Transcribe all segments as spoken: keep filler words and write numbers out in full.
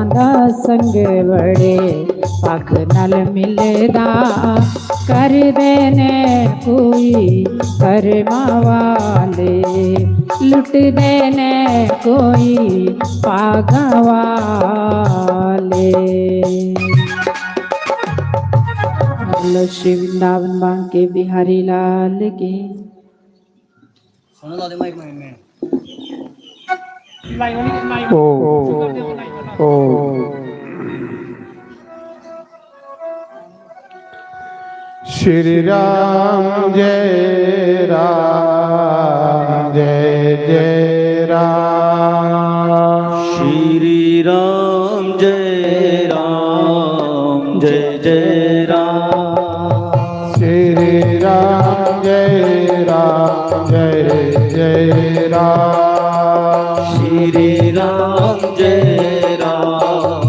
दा संग बड़े पग नाल मिलदा, करदे ने कोई कर्मा वाले, लुटदे ने कोई भागा वाले। बोलो श्री वृंदावन बांके बिहारी लाल की। सुनो दादे माइक में, में। ओ, ओ। श्री राम जय राम जय जय राम। श्री राम जय राम जय जय राम। श्री राम जय राम जय जय राम। श्री राम जय राम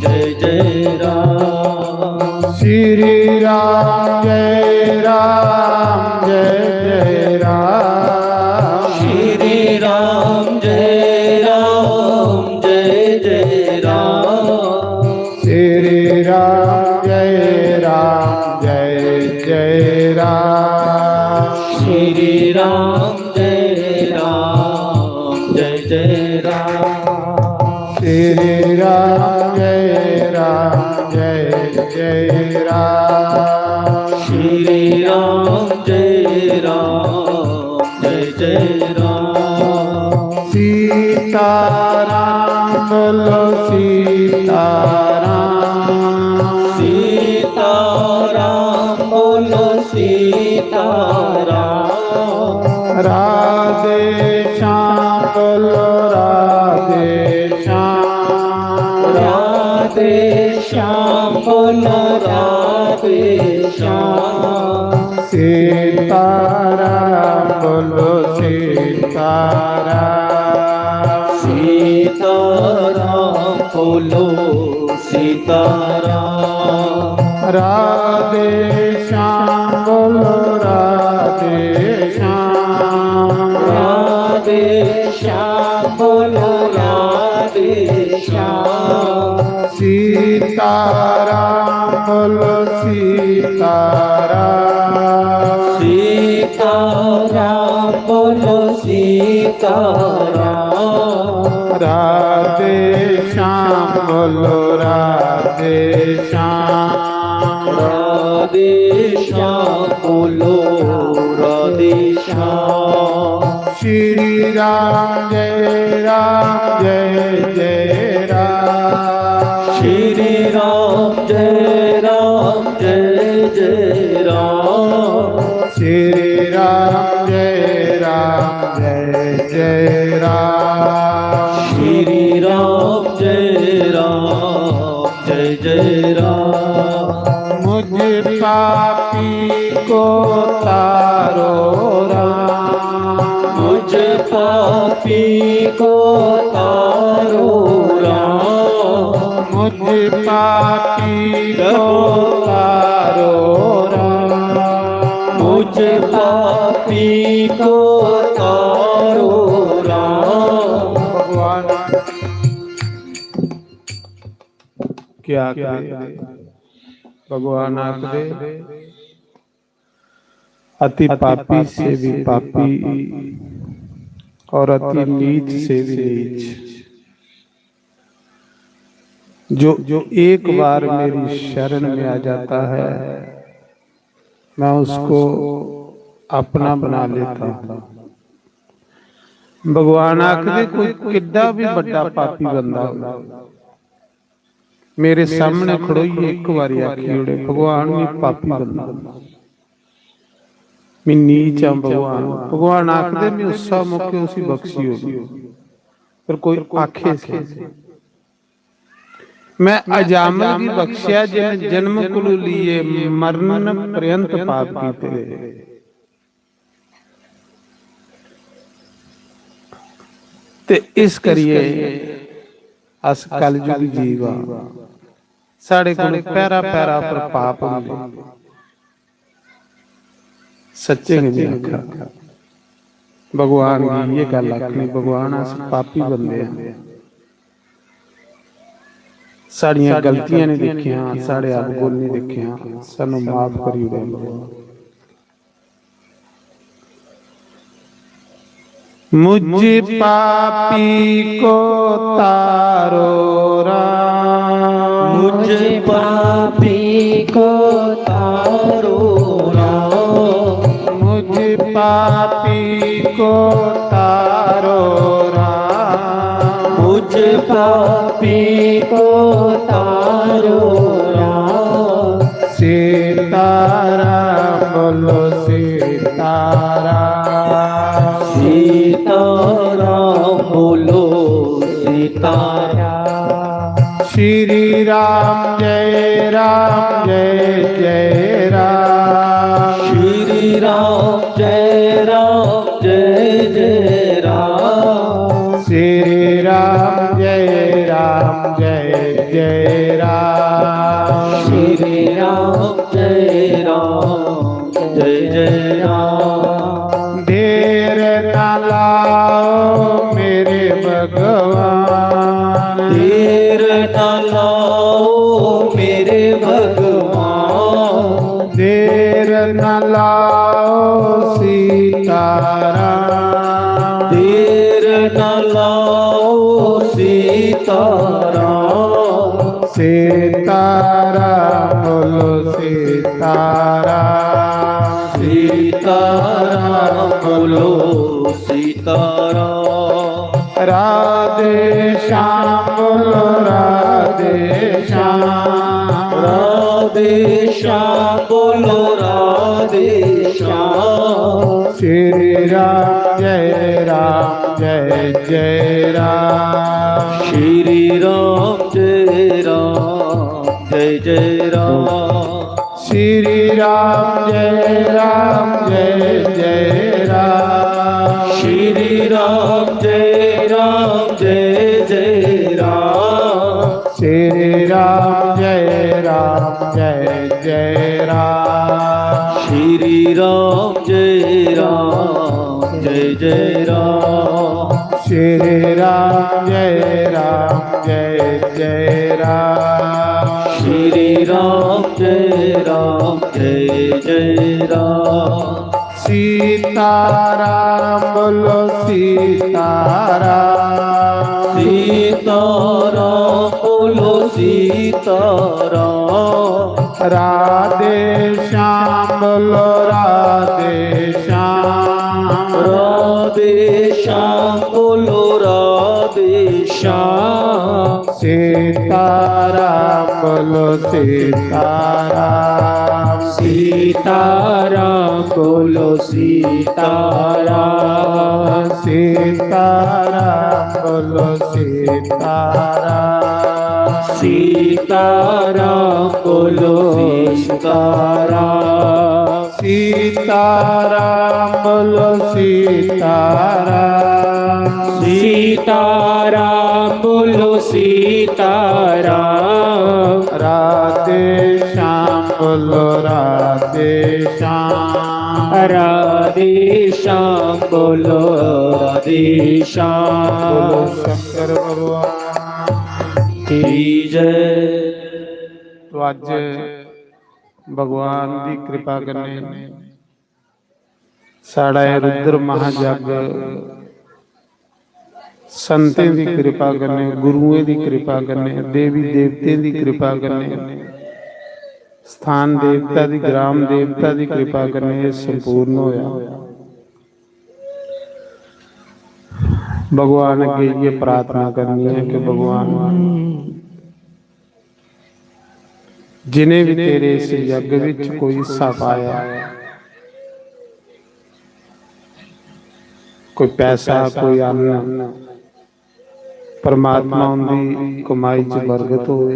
जय जय राम। श्री राम जय राम जय जय राम। श्री राम जय राम जय जय राम। श्री राम जय राम जय जय राम। श्री राम जय राम जय जय राम। श्री राम जय राम जय जय राम। श्री राम जय राम जय जय राम। सीताराम बोलो सीताराम। सीताराम बोलो सीताराम। राधे श्याम बोलो राधे श्याम। राधे श्याम बोलो राधे श्याम। सीताराम बोलो सीताराम। सीताराम बोलो सीताराम। राधे श्याम बोलो राधे श्याम। राधे श्याम बोलो राधे श्याम। सीताराम बोलो सीताराम। सीताराम बोलो सीताराम। राधे श्याम बोलो राधे श्याम। राधे श्याम बोलो राधे श्याम। श्री राम जय राम जय जय राम। श्री राम जय राम जय जय राम। श्री राम जय राम जय जय राम। श्री राम जय राम जय जय राम। मुझ पापी को तारो राम। मुझ पापी को तारो राम। मुझ पापी को तारो राम। मुझ पापी को तारो राम। भगवान क्या करे, भगवान आखदे, अति पापी से भी पापी और अति नीच से भी नीच। जो, जो एक बार मेरी शरण में आ जाता है, मैं उसको अपना बना लेता हूँ। भगवान आखदे, कोई किड्डा भी बड्डा पापी बंदा हो, मेरे सामने खड़ोइयै इक बारी आखी ओड़े, "भगवान, मैं पापी बंदा, मैं नीच आं भगवान।" भगवान आखदे, "मैं उस्सै मौके उसी बख्शी ओड़ूं।" पर कोई आखे से, "मैं अजामिल गी बख्शेआ जिन जन्म कोलू लेइयै मरण पर्यंत पाप कीते दे।" ते इस करियै अस कलयुग जीव आं, साढ़े कोल पैरा पैरा पर पाप होंदे। सच्चे गै में आखा, भगवान गी इ'यै गल्ल आखनी, भगवान, अस पापी बंदे आं। साढ़ियां गलतियां नहीं देखियां, साढ़े अवगुण नहीं देखियां, सानू माफ करी ओड़े भगवान। मुझ पापी को तारो राम। मुझ पापी को तारो राम। मुझ पापी को तारो राम। मुझ पापी को तारो राम। सीताराम बोलो सीताराम। सीताराम बोलो सीताराम। श्री राम जय राम जय जय राम। श्री राम जय राम जय जय राम। श्री राम जय राम जय जय राम। श्री राम जय राम जय जय राम। देर न लाओ मेरे भगवान। देर न लाओ मेरे भगवान। देर न लाओ सीताराम। देर न लाओ सीताराम। सीताराम बोलो सीताराम। सीताराम बोलो सीताराम। राधे श्याम बोलो राधे श्याम। राधे श्याम बोलो राधे श्याम। श्री राम जय राम जय जय राम। श्री राम जय राम जय जय राम। श्री राम जय राम जय जय राम। श्री राम जय राम जय जय राम। श्री राम जय राम जय जय राम। श्री राम जय राम जय जय राम। श्री राम जय राम जय जय राम। श्री राम जय राम जय जय राम। सीताराम बोलो सीताराम। सीताराम बोलो सीताराम। राधे श्याम बोलो राधे श्याम। राधे श्याम बोलो राधे श्याम। सीताराम बोलो सीताराम। सीताराम बोलो सीताराम। सीताराम बोलो सीताराम। सीताराम बोलो सीताराम। सीताराम बोलो सीताराम। सीताराम बोलो सीताराम। राधे श्याम बोलो राधे श्याम। राधे श्याम बोलो राधे श्याम। बोलो शंकर भगवान की जय। तो अज भगवान दी कृपा कन्नै साढ़ा एह् रुद्र महाजग संतें दी कृपा कन्नै, गुरुएं दी कृपा कन्नै, देवी देवतें दी कृपा कन्नै, स्थान देवता दी, ग्राम देवता दी कृपा कन्नै एह् संपूर्ण होया। भगवान अग्गें इ'यै प्रार्थना करनी है कि भगवान, जिन्हें भी तेरे इस यज्ञ विच कोई हिस्सा पाया, कोई पैसा, कोई अन्न, परमात्मा उंदी कमाई च बरकत होवे,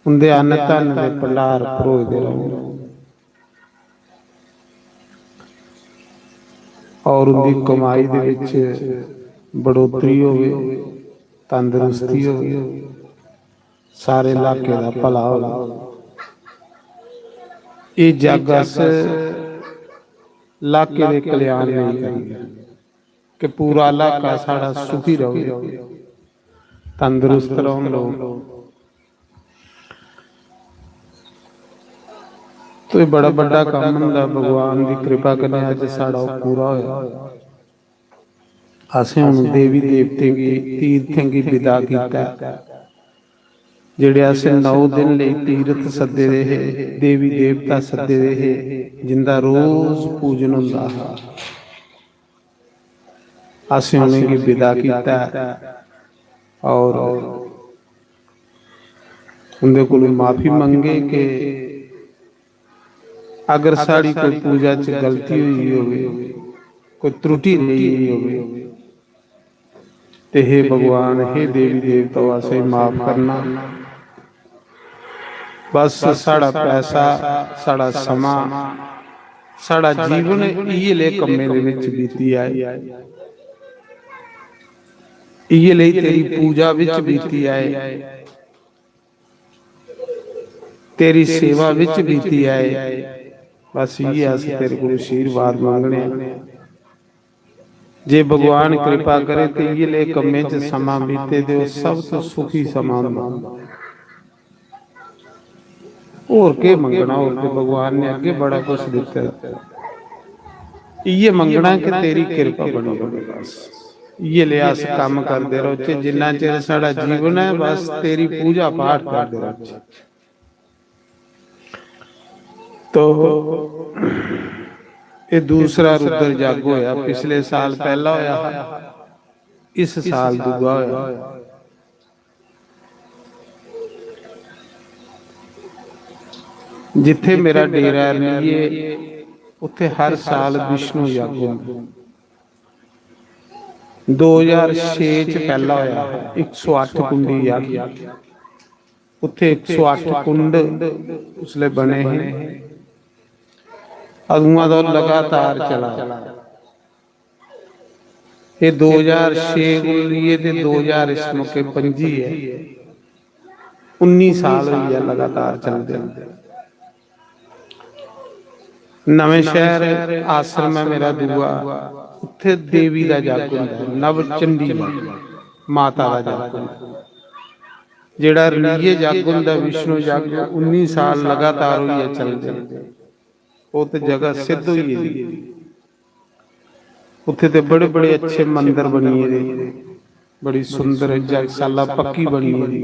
उंदे अन्न धन दे भंडार भरोए दे रौहन। और उंदी कमाई दे विच बढ़ोतरी होवे, तंदरुस्ती होवे, सारे इलाके दा भला होवे। ये जग अस इलाके दे कल्याण लेई करने कि पूरा इलाका साढ़ा सुखी रहे। तंदरुस्त रौह्न लोक। तो एह् बड़ा बड्डा कम्म होंदा, भगवान दी कृपा कन्नै अज्ज साढ़ा ओह् पूरा होया। असें हुन देवी देवतें गी, तीर्थें गी विदा कीता ऐ। जेह्ड़े असें नौ दिन लेई तीर्थ सद्दे दे हे, देवी देवता सद्दे दे हे, जिंदा रोज पूजन होंदा हा, असें उ'नेंगी विदा कीता ऐ और उं'दे कोलू माफी मंगे कि अगर साढ़ी कोई पूजा च गलती होई होवे, कोई त्रुटि रेही होवे, ते हे भगवान, हे देवी देवता, असें माफ करना। बस साढ़ा पैसा, साढ़ा समां, साढ़ा जीवन इ'यै ले कम्में दे विच बीती आए, इ'यै लेई तेरी पूजा विच बीती आए, तेरी सेवा विच बीती आए। बस इ'यै अस तेरे कोल आशीर्वाद मंगने आं। जे भगवान कृपा करे ते इ'यै ले कम्में च समां बीते ते ओह् सब तो सुखी समां होंदा। होर केह् मंगना, होर ते भगवान ने अग्गें बड़ा कुछ दित्ते दा। इ'यै मंगना कि तेरी कृपा बनी रवे। बस इ'यै ले अस कम्म करदे रौह्चे, जिन्ना चिर साढ़ा जीवन ऐ, बस तेरी पूजा पाठ करदे रौह्चे। तो एह् दूसरा रुद्र जग होया, पिछले साल पैह्ला होया हा, इस साल दूआ होया। जित्थे मेरा डेरा ऐ, उत्थे हर साल विष्णु यज्ञ होंदा। दो ज्हार छे च पैह्ला होया हा, इक सौ अट्ठ कुंडी यज्ञ। उत्थे इक सौ अट्ठ कुंड उसले बने हे। अदुआं दा लगातार चला। एह् दो ज्हार छे कोला लेइयै ते दो ज्हार इस मौके पंजी ऐ, उन्नी साल होई गेआ लगातार चलदे। नमें शहर आश्रम ऐ मेरा दूआ, उत्थे देवी दा जग होंदा ऐ, नव चंडी माता दा जग होंदा ऐ। जेह्ड़ा रिलिये जग होंदा, विष्णु जग, उन्नी साल लगातार होइयै चलदे। ओह् ते जगह सिद्ध होई गेदी। उत्थे ते बड़े बड़े अच्छे मंदर बनी गेदे, बड़ी सुंदर जगशाला पक्की बनी गेदी।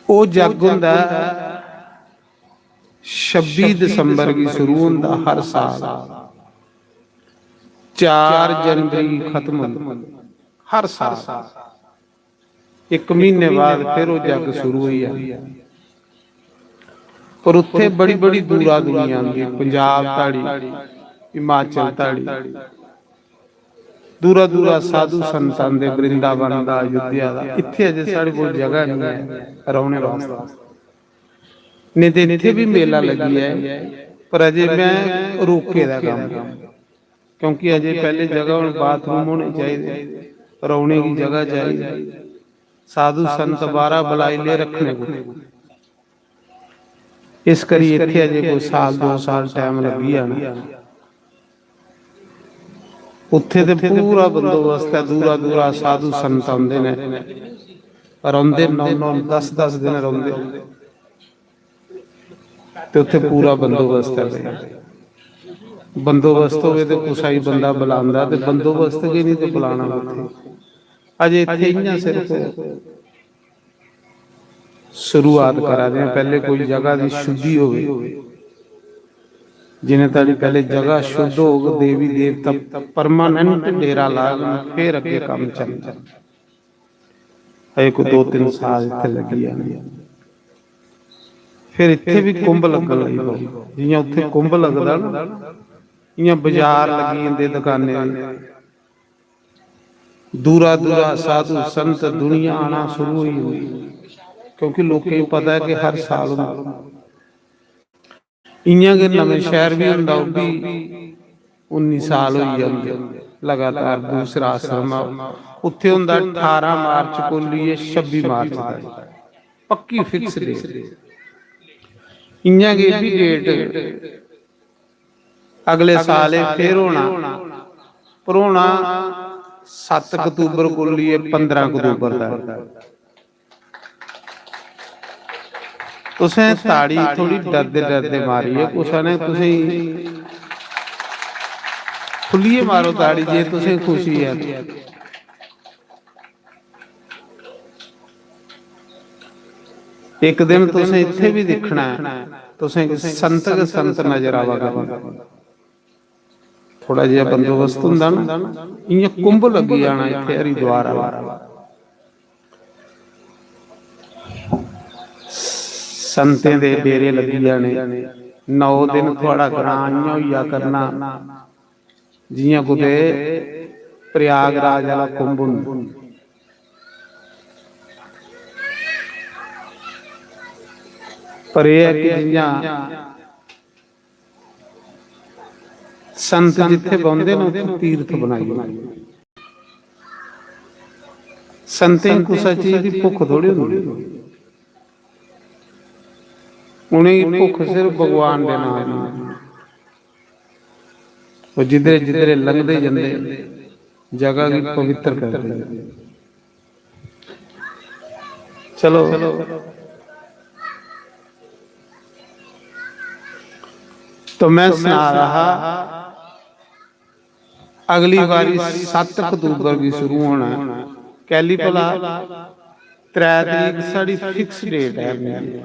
ओह् जग होंदा छब्बी दिसंबर गी शुरू होंदा हर साल, चार जनवरी गी खत्म होंदा हर साल। इक म्हीने बाद फिर ओह् जग शुरू होई जंदा। पर उत्थे बड़ी बड़ी दूरा दुनिया आंदी, पंजाब धाड़ी, हिमाचल धाड़ी, दूरा दूरा साधु संत आंदे, वृंदावन दा, अयोध्या दा। इत्थे अजे साढ़े कोल जगह नहीं है रौहने वास्ते, नहीं ते इत्थे भी मेला लगी है, पर अजे मैं रोके दा कम्म, क्योंकि अजे पहले जगह हुन बाथरूम होने चाहिए, रौहने की जगह चाहिए, साधु संत बाहरा बुलाई ले रखने को। इस करी इत्थे अजे कोई साल दो साल टाइम लग्गी जाना। उत्थे ते पूरा बंदोबस्त है, दूरा दूरा साधु संत आंदे ने, रौंदे नौ नौ दस दस दिन रौंदे। ते उत्थे पूरा बंदोबस्त है भाई। बंदोबस्त होवे ते कुसै गी बंदा बुलांदा, ते बंदोबस्त गै नहीं ते बुलाना कुत्थे। अजे इत्थे इयां सिर्फ शुरुआत करा दे हैं, पहले कोई जगह दी शुद्धि होवे, जिन्हें ताड़ी पहले जगह शुद्ध होग, देवी देवता परमानेंट डेरा लाग, फिर अगे काम चलना। अजे कोई दो तीन साल इत्थे लगी जाने, फिर इत्थे भी कुंभ लगन लगी पौग। जियां उत्थे कुंभ लगदा ना, इयां बाजार लगी जंदे दुकानें दे। दूरा दूरा साधु संत दुनिया आना शुरू होई जंदी, क्योंकि लोकें गी पता है कि हर साल होंदा। इयां गै नमें शहर भी होंदा, ओह् भी उन्नी साल होई जंदे लगातार दूसरा आश्रम। उत्थे होंदा अठारां मार्च को लेइयै छब्बी मार्च तक, पक्की फिक्स डेट। इयां गै एह् बी डेट अगले साल एह् फिर होना, पर होना सत्त अक्तूबर को लेइयै पंदरां अक्तूबर तक तुसें ताड़ी थोड़ी डरदे डरदे मारी ऐ, कुसै ने तुसेंगी खुल्लियै मारो ताड़ी जे तुसें खुशी ऐ। इक दिन तुसें इत्थै बी दिक्खना ऐ, तुसें संत गै संत नजर आवा करना। थोड़ा जेहा बंदोबस्त होंदा ना, इ'यां कुंभ लग्गी जाना इत्थै हरिद्वार आह्ला। संतें दे डेरे लग्गी जाने, नौ दिन थुआढ़ा ग्रां इ'यां होई जा करना जि'यां कुतै प्रयागराज आह्ला कुंभ होंदा। पर एह् ऐ कि जि'यां संत जित्थै बौंह्दे न, उत्थै तीर्थ बनाई ओड़े। संतें गी कुसै चीज दी भुक्ख थोड़ी होंदी, उ'नेंगी भुक्ख सिर्फ भगवान दे नांऽ दी। ओह् जिद्धरे जिद्धरे लंघदे जंदे, जगह गी पवित्र करदे। चलो, तो मैं सना रहा हा, अगली बारी सत्त अक्तूबर गी शुरू होना ऐ। कैली भला? त्रै तरीक साढ़ी फिक्स डेट ऐ।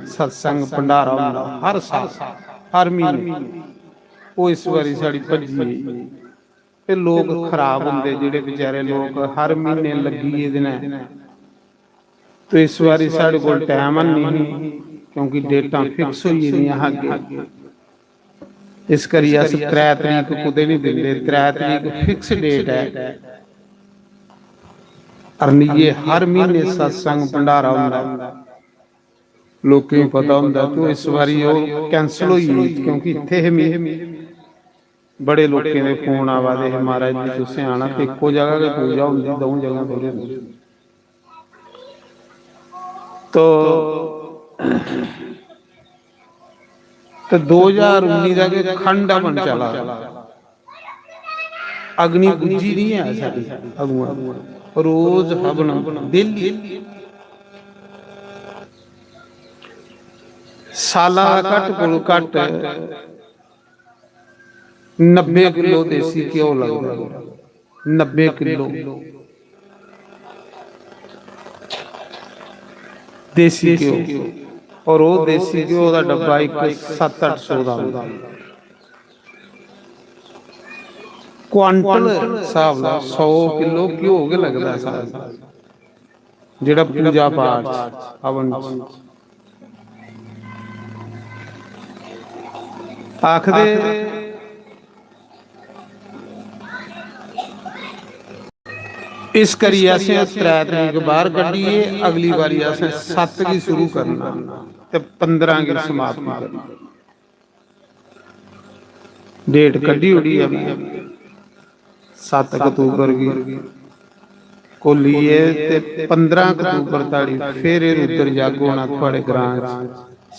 सत्संग भंडारा होंदा हर साल, हर म्हीने। ओह् इस बारी साढ़ी भज्जी गेई। ते लोक खराब होंदे, जेह्ड़े बेचारे लोक हर म्हीने लग्गी गेदे न। तो इस बारी साढ़े कोल टैम हैनी ही, क्योंकि डेटां फिक्स होई गेदियां हा अग्गें। इस करियै अस त्रै तरीक कुतै निं दिंदे, त्रै तरीक फिक्स डेट ऐ। अरनिये हर म्हीने सत्संग भंडारा होंदा, लोकें गी पता होंदा। तो इस बारी ओह् कैंसल होई गेई, क्योंकि इत्थै हे मी बड़े लोकें दे फोन आवा दे हे, "महाराज जी, तुसें आना।" ते इक्को जगह गै पूजा होंदी, द'ऊं जगह थोड़ी होंदी। तो, ते दो ज्हार उन्नी दा गै खंड हवन चला दा। अग्नि बुझी नहीं है साढ़ी अगुआं। रोज हवन डेली। साला दा घट्ट कोला घट्ट नब्बे किलो देसी घ्यो लगदा। नब्बे किलो देसी घ्यो। और ओह् देसी घ्यो दा डब्बा इक सत्त अट्ठ सौ दा आंदा। क्वांटल स्हाब दा सौ किलो घ्यो गै लगदा सारा, जेह्ड़ा पूजा पाठ च, हवन च। आखदे, इस करियै असें त्रै तरीक बाहर कड्ढी ऐ, अगली बारी असें सत्त गी शुरू करना ते पंदरां गी समाप्त करना। डेट कड्ढी ओड़ी ऐ में, सत्त अक्तूबर गी खोलियै ते पंदरां अक्तूबर धोड़ी फिर एह् रुद्र जग होना थुआढ़े ग्रां च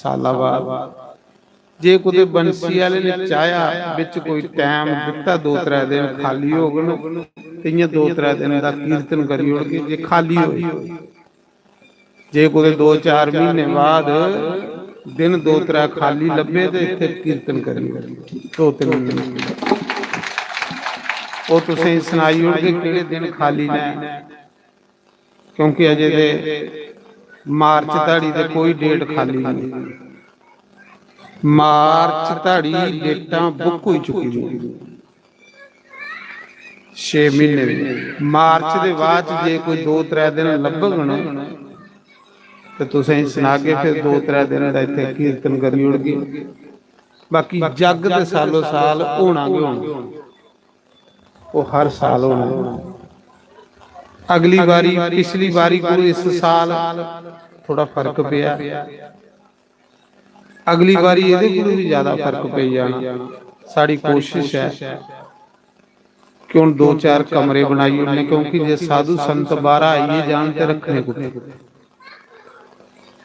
साला बाद। जे कुतै बंसी आह्ले ने चाहेआ, बिच कोई टैम दित्ता, दो त्रै दिन खाली होङन, ते इ'यां दो त्रै दिन दा कीर्तन करी ओड़गे जे खाली होए। जे कुतै दो चार म्हीने बाद दिन दो त्रै खाली लब्भे ते इत्थै कीर्तन करी ओड़गे। दो तिन्न दिन ओह् तुसेंगी सनाई ओड़गे केह्ड़े दिन खाली न, क्योंकि अजे ते मार्च धड़ी ते कोई डेट खाली नहीं। मार्च धड़ी डेटां बुक होई चुकी दियां, छे म्हीने दी। मार्च दे बाद च जे कोई दो त्रै दिन लब्भगन ते तुसेंगी सनागे, फिर दो त्रै दिन दा इत्थै कीर्तन करी ओड़गे। बाकी जग ते सालो साल होना गै होना, ओह् हर साल होना। अगली बारी, पिछली बारी कोला इस साल थोड़ा फर्क पेआ। अगली बारी एह्दे कोला बी ज्यादा फर्क पेई जाना। साढ़ी कोशिश ऐ कि हून दो चार कमरे बनाई ओड़ने, क्योंकि जे साधु संत बाह्रा आइयै जान ते रक्खने कुत्थै?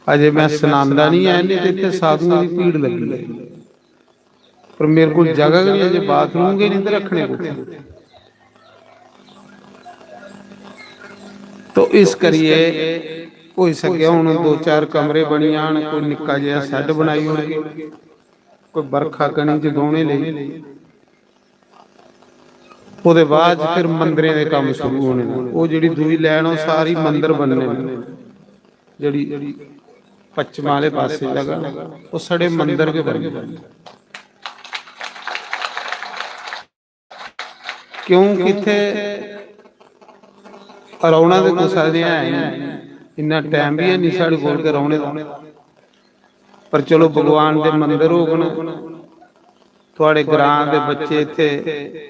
अजे मैं सनांदा नहीं ऐ, नहीं ते इत्थै साधुएं दी भीड़ लग्गी ऐ, पर मेरे कोल जगह गै नहीं, अजे बाथरूम गै नहीं ते रक्खने कुत्थै? तो इस करियै होई सकेआ हून दो चार कमरे बनी जान, कोई निक्का जेहा शैड बनाई ओड़गे, कोई बरखा कनी च बौह्ने लेई। ओह्दे बाद च फिर मंदरें दे कम्म शुरू होने न। ओह् जेह्ड़ी दूई लाइन, ओह् सारी मंदर बनने न। जेह्ड़ी पश्चिम आह्ले पासै जगह न, ओह् सारे मंदर गै बनने न। क्योंकि इत्थै रौह्ना ते कुसै ने है निं, इन्ना टैम बी है निं साढ़े कोल गै रौह्ने दा। पर चलो, भगवान दे मंदर होङन, थुआढ़े ग्रां दे बच्चे इत्थै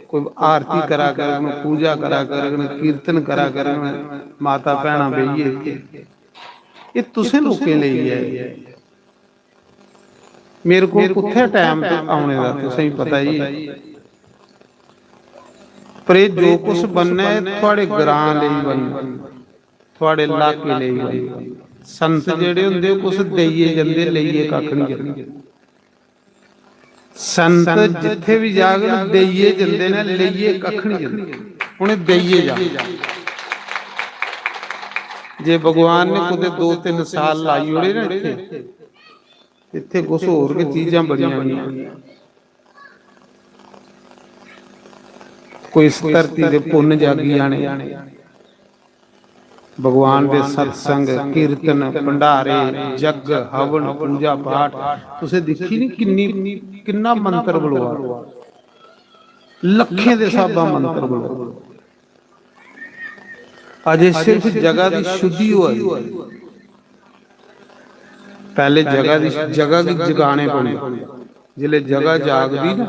कोई आरती करा करङन, पूजा करा करङन, कीर्तन करा करङन, माता भैनां बेहियै इत्थै। एह् तुसें लोकें लेई ऐ। मेरे कोल कुत्थै टैम औने दा, तुसें गी पता ही ऐ। पर एह् जो कुछ बनना ऐ, थुआढ़े ग्रां लेई बनना, थुआढ़े इलाके लेई बनना। संत जेह्ड़े होंदे, ओह् कुछ देइयै जंदे, लेइयै कक्ख निं जंदे। संत जित्थै बी जाङन, देइयै जंदे न, लेइयै कक्ख निं जंदे। उ'नें देइयै जाना। जे भगवान ने कुतै दो तिन्न साल लाई ओड़े ना इत्थै, इत्थै कुछ होर गै चीजां बड़ियां होनियां। कोई इस धरती दे पुन्न जागी जाने, भगवान दे सत्संग, कीर्तन, भंडारे, जग, हवन, पूजा पाठ, तुसें दिक्खी नी किन्नी, किन्ना मंत्र बलोआ, लक्खें दे स्हाबा मंत्र बलोआ। अजे सिर्फ जगह दी शुद्धि होआ दी। पैह्ले जगह दी, जगह गी जगाने पौंदे। जिसलै जगह जागदी ना,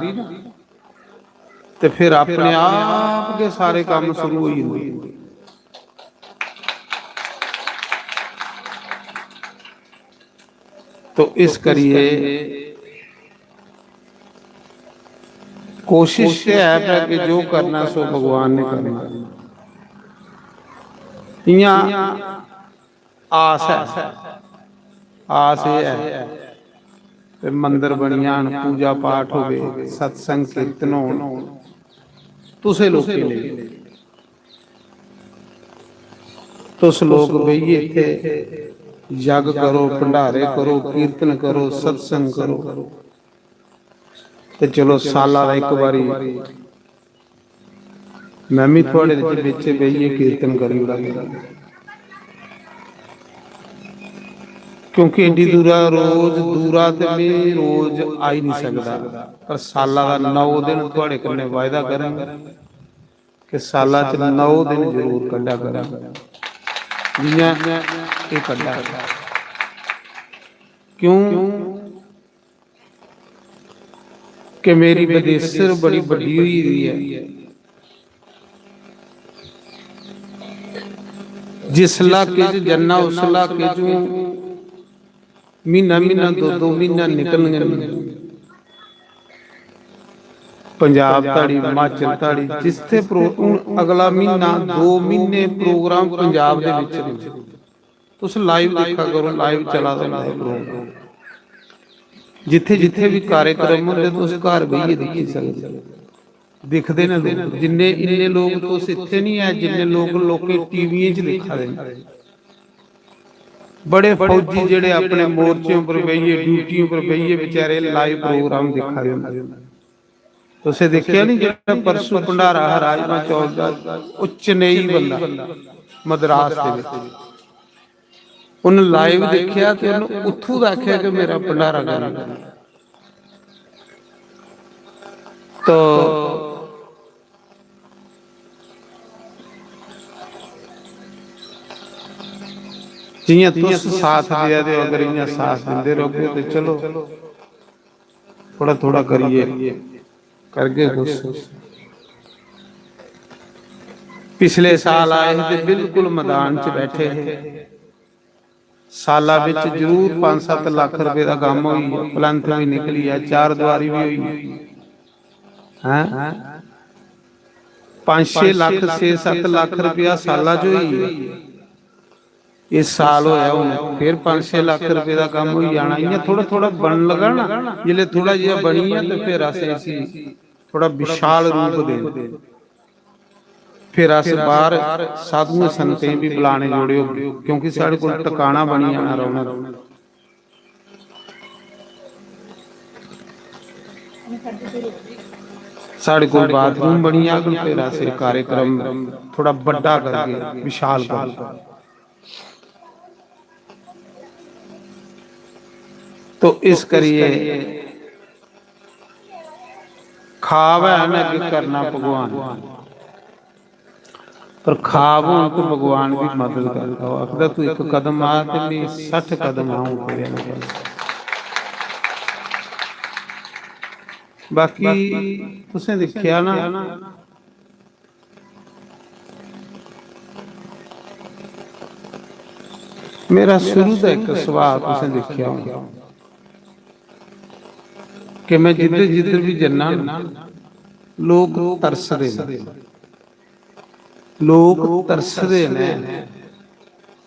ते फिर अपने आप गै सारे कम्म शुरू होई जंदे। तो इस करियै कोशिश ते है, पर कि जो करना सो भगवान ने करना। इ'यां आस ऐ, आस एह् ऐ कि मंदर बनी जान, पूजा पाठ होवे, सत्संग कीर्तन होन, तुसें लोकें लेई। तुस लोक बेहियै इत्थै जग करो, भंडारे करो, कीर्तन करो, सत्संग करो, ते चलो, साला दा इक बारी में बी थुआढ़े च बिच बेहियै कीर्तन करी ओड़ां, क्योंकि एड्डी दूरा रोज, दूरा ते में रोज आई निं सकदा, पर साला दा नौ दिन थुआढ़े कन्नै वायदा करङ कि साला च नौ दिन जरूर कड्ढा करङ, जि'यां एह् कड्ढा। क्यों? कि मेरी बदेसर बड़ी बड्डी होई दी ऐ। जिस इलाके च जन्ना, उस इलाके च म्हीना म्हीना, दो दो म्हीना निकलन गै निं। पंजाब धड़ी, हिमाचल धड़ी, जित्थै प्रो-, हून अगला म्हीना, दो म्हीने प्रोग्राम पंजाब दे बिच न। तुस लाइव दिक्खा करो, लाइव चला दा होंदा ऐ प्रोग्राम। जित्थै जित्थै बी कार्यक्रम होंदे, तुस घर बेहियै दिक्खी सकदे, दिखदे न लोक। जिन्ने, इन्ने लोक तुस इत्थै निं ऐ, जिन्ने लोक लोकें टीवियें च दिक्खा दे न। बड़े फौजी जेह्ड़े अपने मोर्चे उप्पर बेहियै, ड्यूटी उप्पर बेहियै बेचारे लाइव प्रोग्राम दिक्खा दे होंदे। तुसें दिक्खेआ निं, जेह्ड़ा परसों भंडारा हा राजमा चौल दा, ओह् चेन्नई बंदा, मद्रास दे बिच। उन्न लाइव दिक्खेआ ते उन्न उत्थूं दा आखेआ कि मेरा भंडारा करना। तो जि'यां तुस साथ देआ दे ओ, अगर इ'यां साथ दिंदे रौह्गे ते चलो, थोह्ड़ा थोह्ड़ा करियै करगे कुछ। पिछले साल आए हे ते बिल्कुल मैदान च बैठे हे। साला बिच जरूर पंज सत्त लक्ख रपेऽ दा कम्म होई गेआ, प्लैंथ बी निकली गेआ, चार दुआरी बी होई गेई। हैं? पंज छे लक्ख, छे सत्त लक्ख रपेआ साला च होई गेआ। इस साल होया, हून फिर पंज छे लक्ख रपेऽ दा कम्म होई जाना। इ'यां थोह्ड़ा थोह्ड़ा बनन लगा ना, जिसलै थोह्ड़ा जेहा बनी गेआ ते फिर अस इसी थोह्ड़ा विशाल रूप देना। फिर अस बाहर साधुएं संतें बी बुलाने जोड़े होगे, क्योंकि साढ़े कोल टकाना बनी जाना रौहना। साढ़े कोल बाथरूम बनी जाग, फिर अस एह् कार्यक्रम थोड़ा बड्डा करगे, विशाल करगे। तो इस करिए खाब है ना कि करना भगवान, पर खाब होन तो भगवान भी मदद करदा। ओह् आखदा, "तू इक कदम आ ते मैं सट्ठ कदम आऊं तेरे नाल।" बाकी तुसें दिक्खेआ ना, मेरा शुरू दा इक सुभाऽ तुसें दिक्खेआ होना कि मैं जिद्धर जिद्धर भी जन्ना ना, लोक तरसदे न, लोक तरसदे न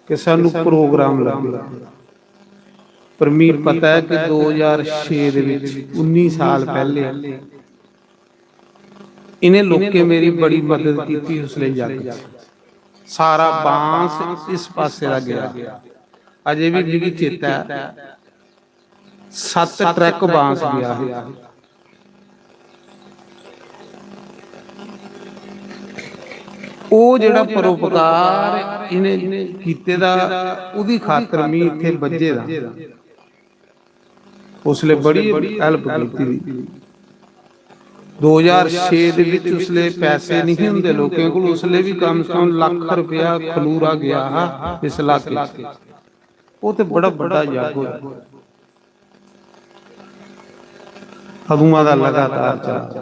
कि सानू प्रोग्राम लब्भे। पर मी पता ऐ कि दो ज्हार छे दे विच, उन्नी साल पैहले, इन्हें लोकें मेरी बड़ी मदद कीती। उसले जग च सारा बांस इस पासे दा गया। अजे भी मिगी चेता ऐ, सत्त ट्रक बांस गया है। ओह जेहड़ा परोपकार इन्हें कीते दा, ओहदी खातर मी इत्थे बज्झे दा। उसले बड़ी हेल्प कीती दी। दो ज्हार छे दे विच उसले पैसे नहीं हुंदे लोकें कोल, उसले भी कम से कम लख रुपया खलूरा गया हा इस इलाके च। ओह ते बड़ा बड़ा जग होया। अदुआं दा लगातार चला।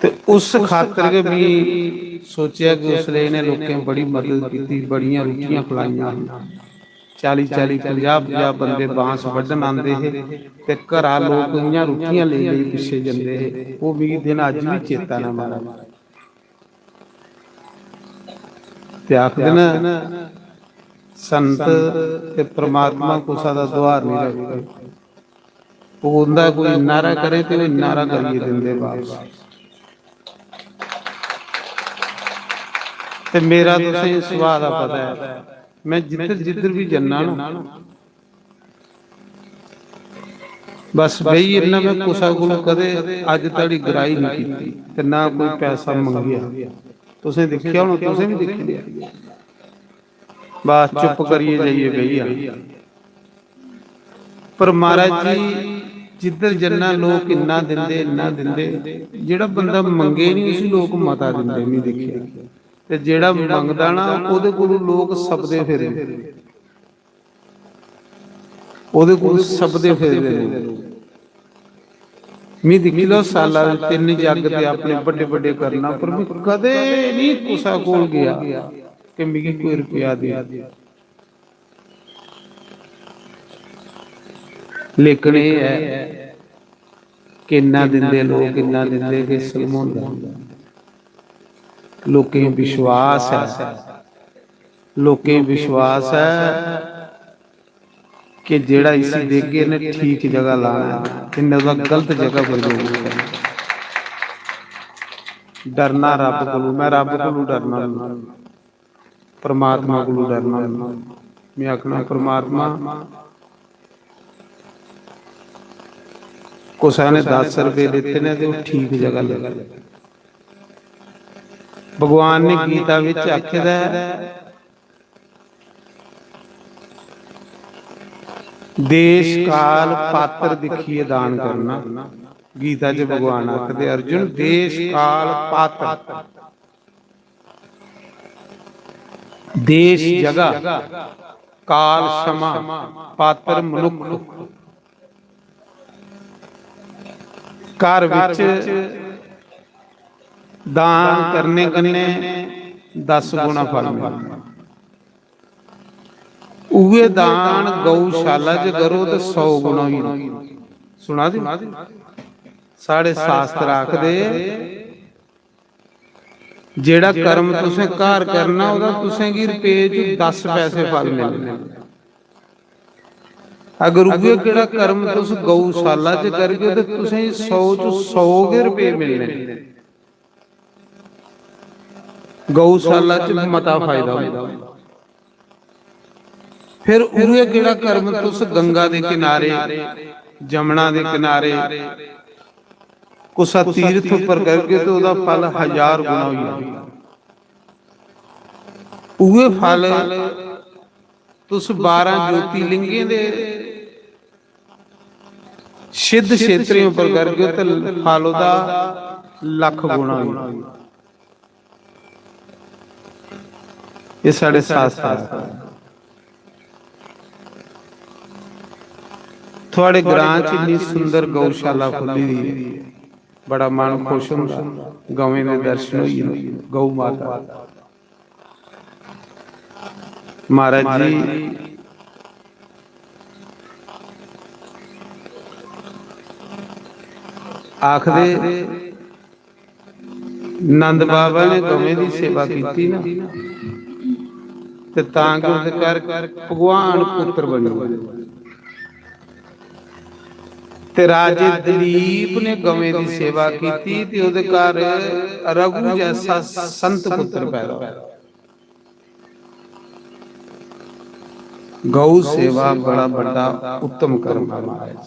ते उस खातर गै मी सोचेआ कि उसले इ'नें लोकें बड़ी मदद कीती, बड़ियां रुट्टियां खलाइयां। चाली चाली, पंजाह पंजाह बंदे बांस बड्ढन आंदे हे ते घरा लोक इ'यां रुट्टियां लेई लेई पिच्छे जंदे हे। ओह् मिगी दिन अज्ज बी चेता न महाराज। ते आखदे न, संत ते परमात्मा कुसा दा दुहार नहीं रखदे। ओह् उंदा कोई इन्ना हारा करे ते ओह् इन्ना हारा करियै दिंदे बापस। ते मेरा तुसें सुभाऽ दा पता ऐ, मैं जिद्धर जिद्धर भी जन्ना ना, बस बेही जन्ना। मैं कुसै कोल कदे अज्ज धोड़ी गराही नहीं कीती ते ना कोई पैसा मंगेआ। तुसें दिक्खेआ होना, तुसें भी दिक्खी लिया। बस चुप करियै जाइयै बेही जाना। पर महाराज जी, जिद्धर जन्ना लोक इन्ना दिंदे, इन्ना दिंदे, जेह्ड़ा बंदा मंगे नहीं उसी लोक मता दिंदे, मैं दिक्खेआ। ते जेह्ड़ा मंगदा ना ओह्दे कोलू लोक सपदे फिरदे, ओह्दे कोलू सपदे फिरदे लोक। मैं दिक्खी लैओ, साला दे तिन्न जग ते अपने बड्डे बड्डे करना, पर मैं कदे नहीं कुसै कोल गया कि मिगी कोई रपेआ दे। लेकिन एह् ऐ कि इन्ना दिंदे लोक, इन्ना दिंदे कि सलमोंदा। लोकें गी विश्वास ऐ, लोकें गी विश्वास ऐ कि जेह्ड़ा इसी देगे, इन्नै ठीक जगह लाना ऐ, इन्नै ओह्दा गलत जगह पर यूज करना। डरना रब कोलू, मैं रब कोलू डरना नहीं। परमात्मा कोलू डरना होंदा। मैं आखना, परमात्मा, कुसै ने दस रपेऽ दित्ते ने ते ओह् ठीक जगह लग्गे। भगवान ने गीता बिच आखे दा ऐ, देश काल पात्र दिक्खियै दान करना। गीता च भगवान आखदे, अर्जुन, देश काल पात्र, देश जगह, काल समा, पात्र मनुख। घर विच दान करने कन्नै दस गुणा फल मिलदा। उ'ऐ दान गौशाला च करो ते सौ गुणा होई जंदा। सुना दे? साढ़े शास्त्र आखदे, जेह्ड़ा कर्म तुसें घर करना, ओह्दा तुसें गी रपेऽ च दस पैसे फल मिलने। अगर उ'ऐ केह्ड़ा कर्म तुस गौशाला च करगे, ते तुसें गी सौ च सौ गै रपेऽ मिलने। गौशाला च मता फायदा होंदा। फिर उ'ऐ केह्ड़ा कर्म तुस गंगा दे किनारे, जमुना दे किनारे, कुसा तीर्थ उप्पर करगे ते ओह्दा फल हजार गुना होई जाना। उ'ऐ फल तुस बारां ज्योतिर्लिंगें दे सिद्ध क्षेत्रें उप्पर करगे ते फल ओह्दा लक्ख गुना होई जाना। एह् साढ़े शास्त्र ऐ। थुआढ़े ग्रां च इन्नी सुंदर गौशाला खु'ल्ली दी ऐ, बड़ा मन खुश होंदा। गवें दे दर्शन होई गे, गौ माता। महाराज जी आखदे, नंद बाबा ने गवें दी सेवा कीती ना, ते तां गै ओह्दे घर भगवान पुत्र बनी गे। ते राजे दिलीप ने गवें दी सेवा कीती ते ओह्दे घर रघु जैसा संत पुत्र पैदा होया। गौ सेवा बड़ा बड्डा उत्तम कर्म है महाराज।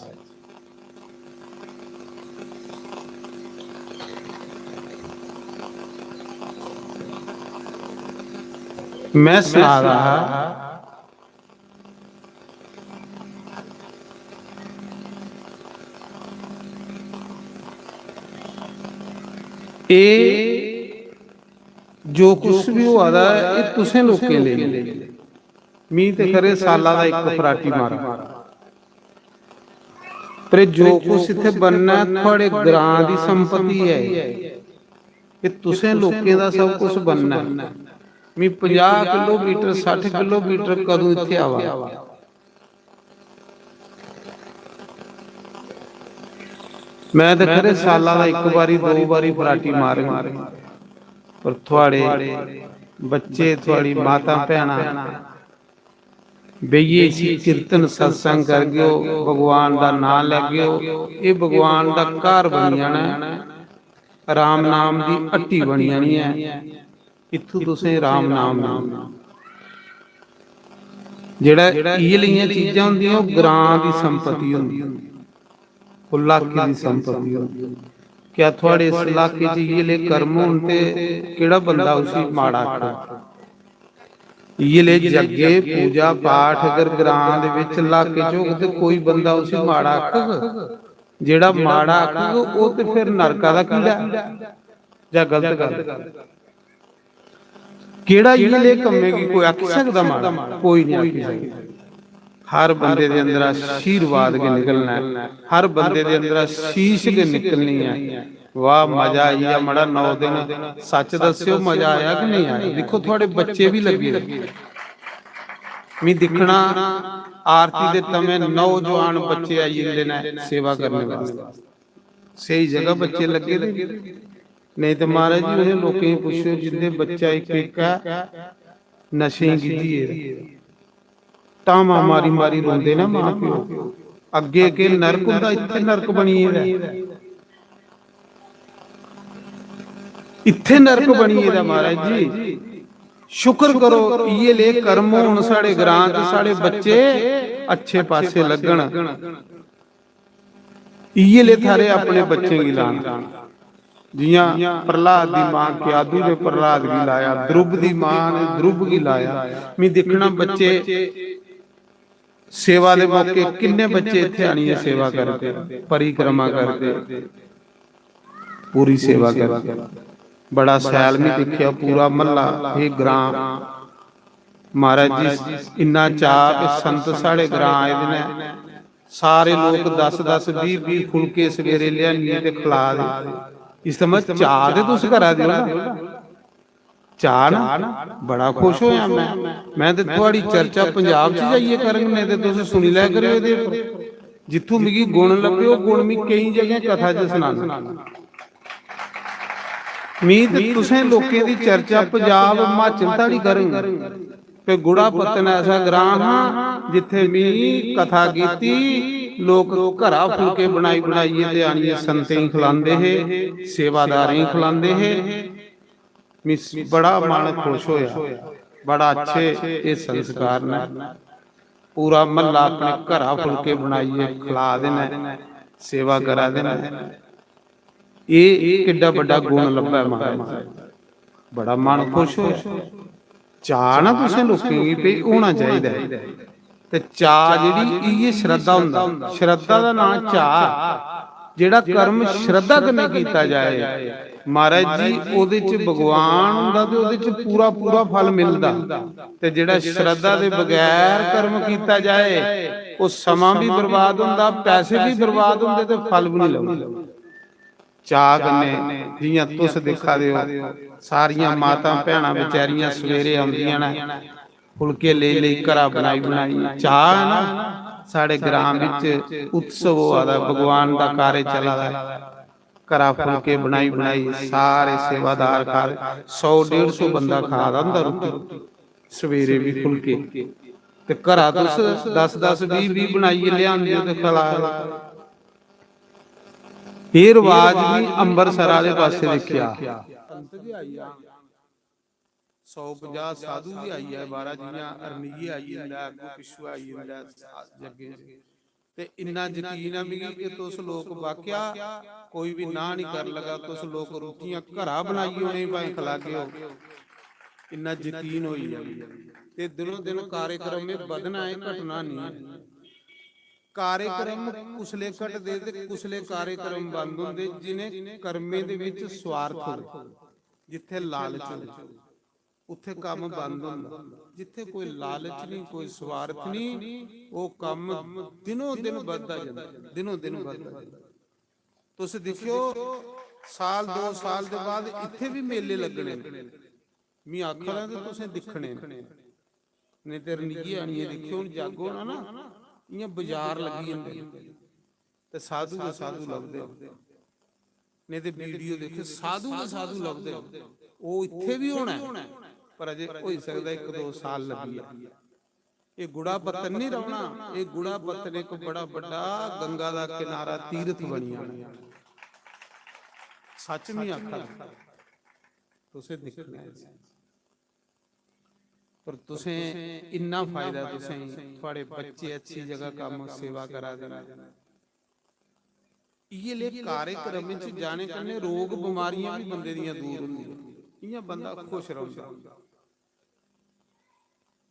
मैं सना रहा हा, एह् जो कुछ भी होआ दा ऐ, एह् तुसें लोकें लेई। मी ते खरे साला दा इक फराटी मारा, पर एह् जो कुछ इत्थै बनना ऐ, थुआढ़े ग्रां दी संपत्ति ऐ, एह् तुसें लोकें दा सब कुछ बनना ऐ। मी पंजाह् किलोमीटर, सट्ठ किलोमीटर कदूं इत्थै आवा, मैं ते खरे साला दा इक बारी, दो बारी फराटी मारङ, पर थुआढ़े बच्चे, थुआढ़ी माता भैनां बेहियै इसी कीर्तन सत्संग करगेओ, भगवान दा नांऽ लैगेओ, एह् भगवान दा घर बनी जाना ऐ, राम नाम दी हट्टी बनी जानी ऐ। इत्थूं तुसें राम नाम मिलना। जेह्ड़ा इ'यै लेइयां चीजां होंदियां, ओह् ग्रां दी संपत्ति होंदी, ओह् लाके दी संपत्ति होंदी। क्या थुआढ़े इस लाके च इ'यै लेह् कर्म होन ते केह्ड़ा बंदा उसी माड़ा आखग? इ'यै लेह् जग्गे, पूजा पाठ अगर ग्रां दे बिच, लाके च होग ते कोई बंदा उसी माड़ा आखग? जेह्ड़ा माड़ा आखग, ओह् ते फिर नरका दा कीड़ा ऐ जां गलत गल्ल? केह्ड़ा इ'यै लेह् कम्में गी कोई आखी सकदा माड़ा? कोई निं आखी सकदा। हर बंदे दे अंदरा आशीर्वाद गै निकलना ऐ, हर बंदे दे अंदरा शीश गै निकलनी ऐ। वाह, मजा आई गेआ मड़ा, नौ दिन सच दस्सेओ, मजा आया कि नेईं आया? दिक्खो, थुआढ़े बच्चे बी लग्गे दे। मी दिक्खना, आरती दे तमें नौजवान बच्चे आई जंदे न सेवा करने वास्तै। स्हेई जगह बच्चे लग्गे दे। नेईं ते महाराज जी, उ'नें लोकें गी पुच्छो, जिंदे बच्चा इक इक ऐ, नशें गी गिज्झी गेदा, धामां मारी मारी रोंदे ना मां प्यो। अग्गें अग्गें नरक होंदा, इत्थै नरक बनी गेदा ऐ। इत्थै नरक बनी गेदा महाराज जी। शुक्र करो, इ'यै लेह् कर्म होन साढ़े ग्रां च, साढ़े बच्चे अच्छे पासे लग्गन। इ'यै लेह् थाह्रे अपने बच्चें गी लाना। जि'यां प्रह्लाद दी मां क्यादू ने प्रह्लाद गी लाया, द्रुब दी मां ने द्रुब गी लाया। मी दिक्खना बच्चे सेवा दे मौके किन्ने बच्चे इत्थै आनियै सेवा करदे, परिक्रमा करदे, पूरी सेवा करदे। बड़ा सैल मी दिक्खेआ, पूरा म्हल्ला, एह् ग्रां। महाराज जी, इन्ना चाऽ कि संत साढ़े ग्रां आए दे न, सारे लोक दस दस, बीह बीह फुलके सवेरे लेआनियै ते खला दे। इस थमां चाऽ ते तुस करा दे ओ ना। चाऽ ना, बड़ा खुश होया मैं। मैं ते थुआड़ी चर्चा पंजाब च जाइयै करङ, नेईं ते तुस सुनी लै करेओ एह्दे पर। जित्थूं मिगी गुण लब्भे, ओह् गुण मैं केईं जगह कथा च सनाना। मी ते तुसें लोकें दी चर्चा पंजाब, हिमाचल धोड़ी करङ। ते गुड़ा पत्तन ऐसा ग्रां हा, जित्थै मी कथा कीती, लोक घरा फुलके बनाई बनाइयै ते आनियै संतें गी खलांदे हे, सेवादारें गी खलांदे हे। मिस बड़ा मन खुश होया। बड़ा अच्छे एह् संस्कार न। पूरा म्हल्ला अपने घरा फुलके बनाइयै खला दे न, सेवा करा दे न। एह् किड्डा बड्डा गुण लब्भा ऐ महाराज। बड़ा मन खुश होया। चाऽ ना तुसें लोकें गी भई होना चाहिदा ऐ। ते चाऽ जेह्ड़ी इ'यै श्रद्धा होंदा। श्रद्धा दा नांऽ चाऽ। जेह्ड़ा कर्म श्रद्धा कन्नै कीता जाए, महाराज जी, ओह्दे च भगवान होंदा ते ओह्दे च पूरा पूरा फल मिलदा। ते जेह्ड़ा श्रद्धा दे बगैर कर्म कीता जाए, ओह् समां बी बर्बाद होंदा, पैसे बी बर्बाद होंदे ते फल बी निं लभदा। चाऽ कन्नै जि'यां तुस दिक्खा दे ओ, सारियां मातां भैनां बेचारियां सवेरे औंदियां न, फुलके लेई लेई घरा बनाई बनाई। चाऽ ऐ ना, साढ़े ग्रां बिच उत्सव होआ दा, भगवान दा कार्य चला दा ऐ। घरा फुलके बनाई बनाई सारे सेवादार खा दे, सौ डेढ़ सौ बंदा खा दा होंदा रुट्टी, सवेरे बी फुलके। ते घरा तुस दस दस बीह् बीह् बनाइयै लेआंदे ओ ते खला दे। एह् रवाज बी अंबरसर आह्ले पासै दिक्खेआ। संत बी आई जान, सौ पंजाह् साधु बी आई जाए बाह्रा, जि'यां अरनिये आई जंदा ऐ, अग्गों पिच्छुआं आई जंदा ऐ, सा-, जग्गें च। ते इन्ना यकीन ऐ मिगी कि तुस लोक वाकया कोई बी नांह् निं कर लगा, तुस लोक रुट्टियां घरा बनाइयै उ'नेंगी भाएं खलागे ओ, इन्ना यकीन होई गेआ मिगी। ते दिनों दिन कार्यक्रम एह् बधना ऐ, घटना निं ऐ। कार्यक्रम कुसलै घटदे ते कुसलै कार्यक्रम बंद होंदे? जिनें कर्में दे बिच स्वार्थ होवे, जित्थै लालच होवे, उत्थै कम्म बंद होंदा। जित्थै कोई लालच निं, कोई स्वार्थ निं, ओह् कम्म दिनों दिन बधदा जंदा, दिनों दिन बधदा जंदा। तुस दिक्खेओ, साल दो साल दे बाद इत्थै बी मेले लग्गने न। मी आखा दा ते तुसें दिक्खने न। नेईं ते रनियै आनियै दिक्खेओ, हून जग होना ना, इ'यां बजार लग्गी जंदे न। ते साधु गै साधु लभदे न। नेईं ते वीडियो दिक्खे, साधु गै साधु लभदे न। ओह् इत्थै बी होना ऐ, पर अजे होई सकदा इक दो साल लग्गी जा। एह् गुड़ा पत्तन निं रौह्ना, एह् गुड़ा पत्तन इक बड़ा बड्डा गंगा दा किनारा, तीर्थ बनी जाना। सच्च मी आखा दा, तुसें दिक्खना ऐ इसी। पर तुसें इन्ना फायदा, तुसें, थुआढ़े बच्चे अच्छी जगह कम्म सेवा करा दे न। इ'यै ले कार्यक्रम च जाने कन्नै रोग बमारियां बी बंदे दियां दूर होंदियां, इ'यां बंदा खुश रौंह्दा।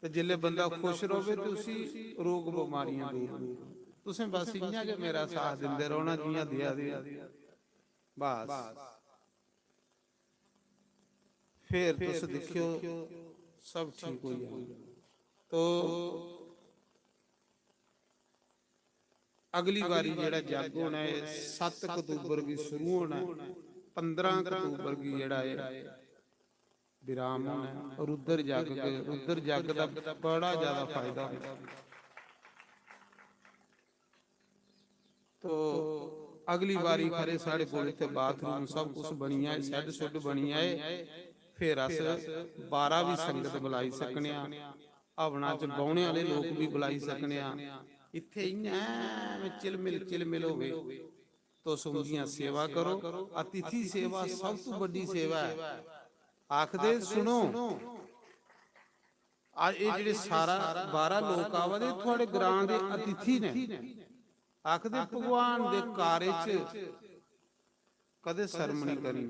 ते जिसलै बंदा खुश र'वै ते उसी रोग बमारियां दूर होंदियां। तुसें बस इ'यां गै मेरा साथ दिंदे रौह्ना जि'यां देआ दे ओ। बस। फिर तुस दिक्खेओ, सब ठीक होई जाना। तो अगली बारी जेह्ड़ा जग होना ऐ, सत्त अक्तूबर गी शुरू होना ऐ, पंदरां अक्तूबर गी जेह्ड़ा ऐ विराम होना ऐ। रुद्र जग, रुद्र जग दा बड़ा ज्यादा फायदा होंदा। तो अगली बारी खरे साढ़े कोल इत्थै बाथरूम सब कुछ बनी जाए, शैड शुड बनी जाए, फिर अस बाह्रा बी संगत बुलाई सकने आं, हवना च बौह्ने आह्ले लोक बी बुलाई सकने आं। इत्थै इ'यां ऐ चिलमिल चिलमिल होवे, तुस उंदियां सेवा करो। अतिथि सेवा सब तू बड्डी सेवा ऐ। आखदे सुनो, आ, एह् जेह्ड़े सारा बाह्रा लोक आवा दे, थुआढ़े ग्रां दे अतिथि न। आखदे भगवान दे कार्य च कदें शर्म निं करनी,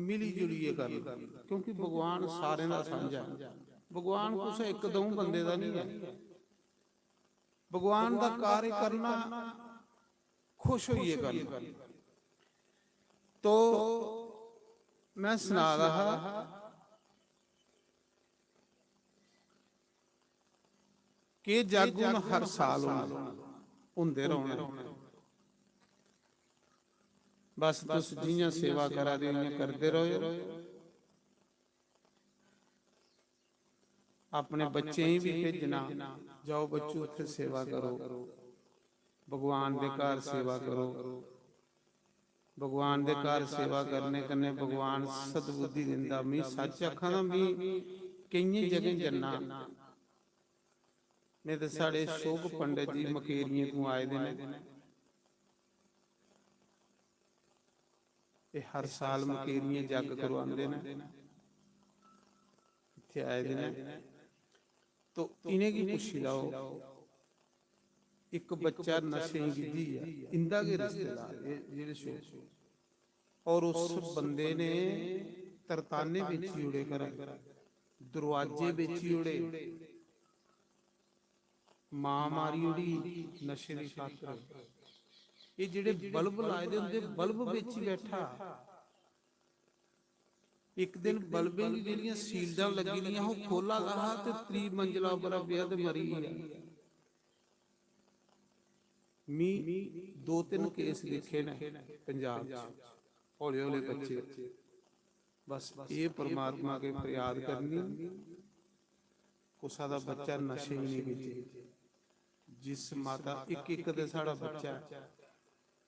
मिली जुलियै करना, क्योंकि भगवान सारें दा सांझा ऐ। भगवान कुसै इक द'ऊं बंदे दा निं ऐ। भगवान दा कार्य करना खुश होइयै करना। तो मैं सना दा हा कि जग हून हर साल होना, होंदे रौह्ने। बस तुस जि'यां सेवा करा दे ओ, इ'यां करदे र'वो। अपने बच्चें गी बी भेजना, जाओ बच्चो, उत्थै सेवा करो, भगवान दे घर सेवा करो। भगवान दे घर सेवा करने कन्नै भगवान सद्बुद्धि दिंदा। मी सच्च आखां तां मी केइयें जगहें जन्ना, नेईं ते साढ़े शुभ पंडित जी मकेरियें तों आए दे न। एह् हर साल मकेरियें जग करवांदे न। इत्थै आए दे न, तो इ'नेंगी पुच्छी लैओ। इक बच्चा नशें गी गिज्झी गेआ, इं'दा गै रिश्तेदार, एह् जेह्ड़े शो, और उस बंदे ने तरताने बेची ओड़े, घर दरवाजे बेची ओड़े, मां मारी ओड़ी नशे दी खातर। एह् जेह्ड़े बल्ब लाए दे, उं'दे बल्ब बेची बैठा। इक दिन बल्बें गी जेह्ड़ियां सील्डां लग्गी दियां, ओह् खोला दा हा ते त्री मंजला उप्परा पेआ ते मरी गेआ। मी दो तिन्न केस दिक्खे न पंजाब च, हौले हौले बच्चे। बस एह् परमात्मा अग्गें फरियाद करनी, कुसै दा बच्चा नशे गी नेईं गिज्झे। जिस माता, इक इक ते साढ़ा बच्चा ऐ,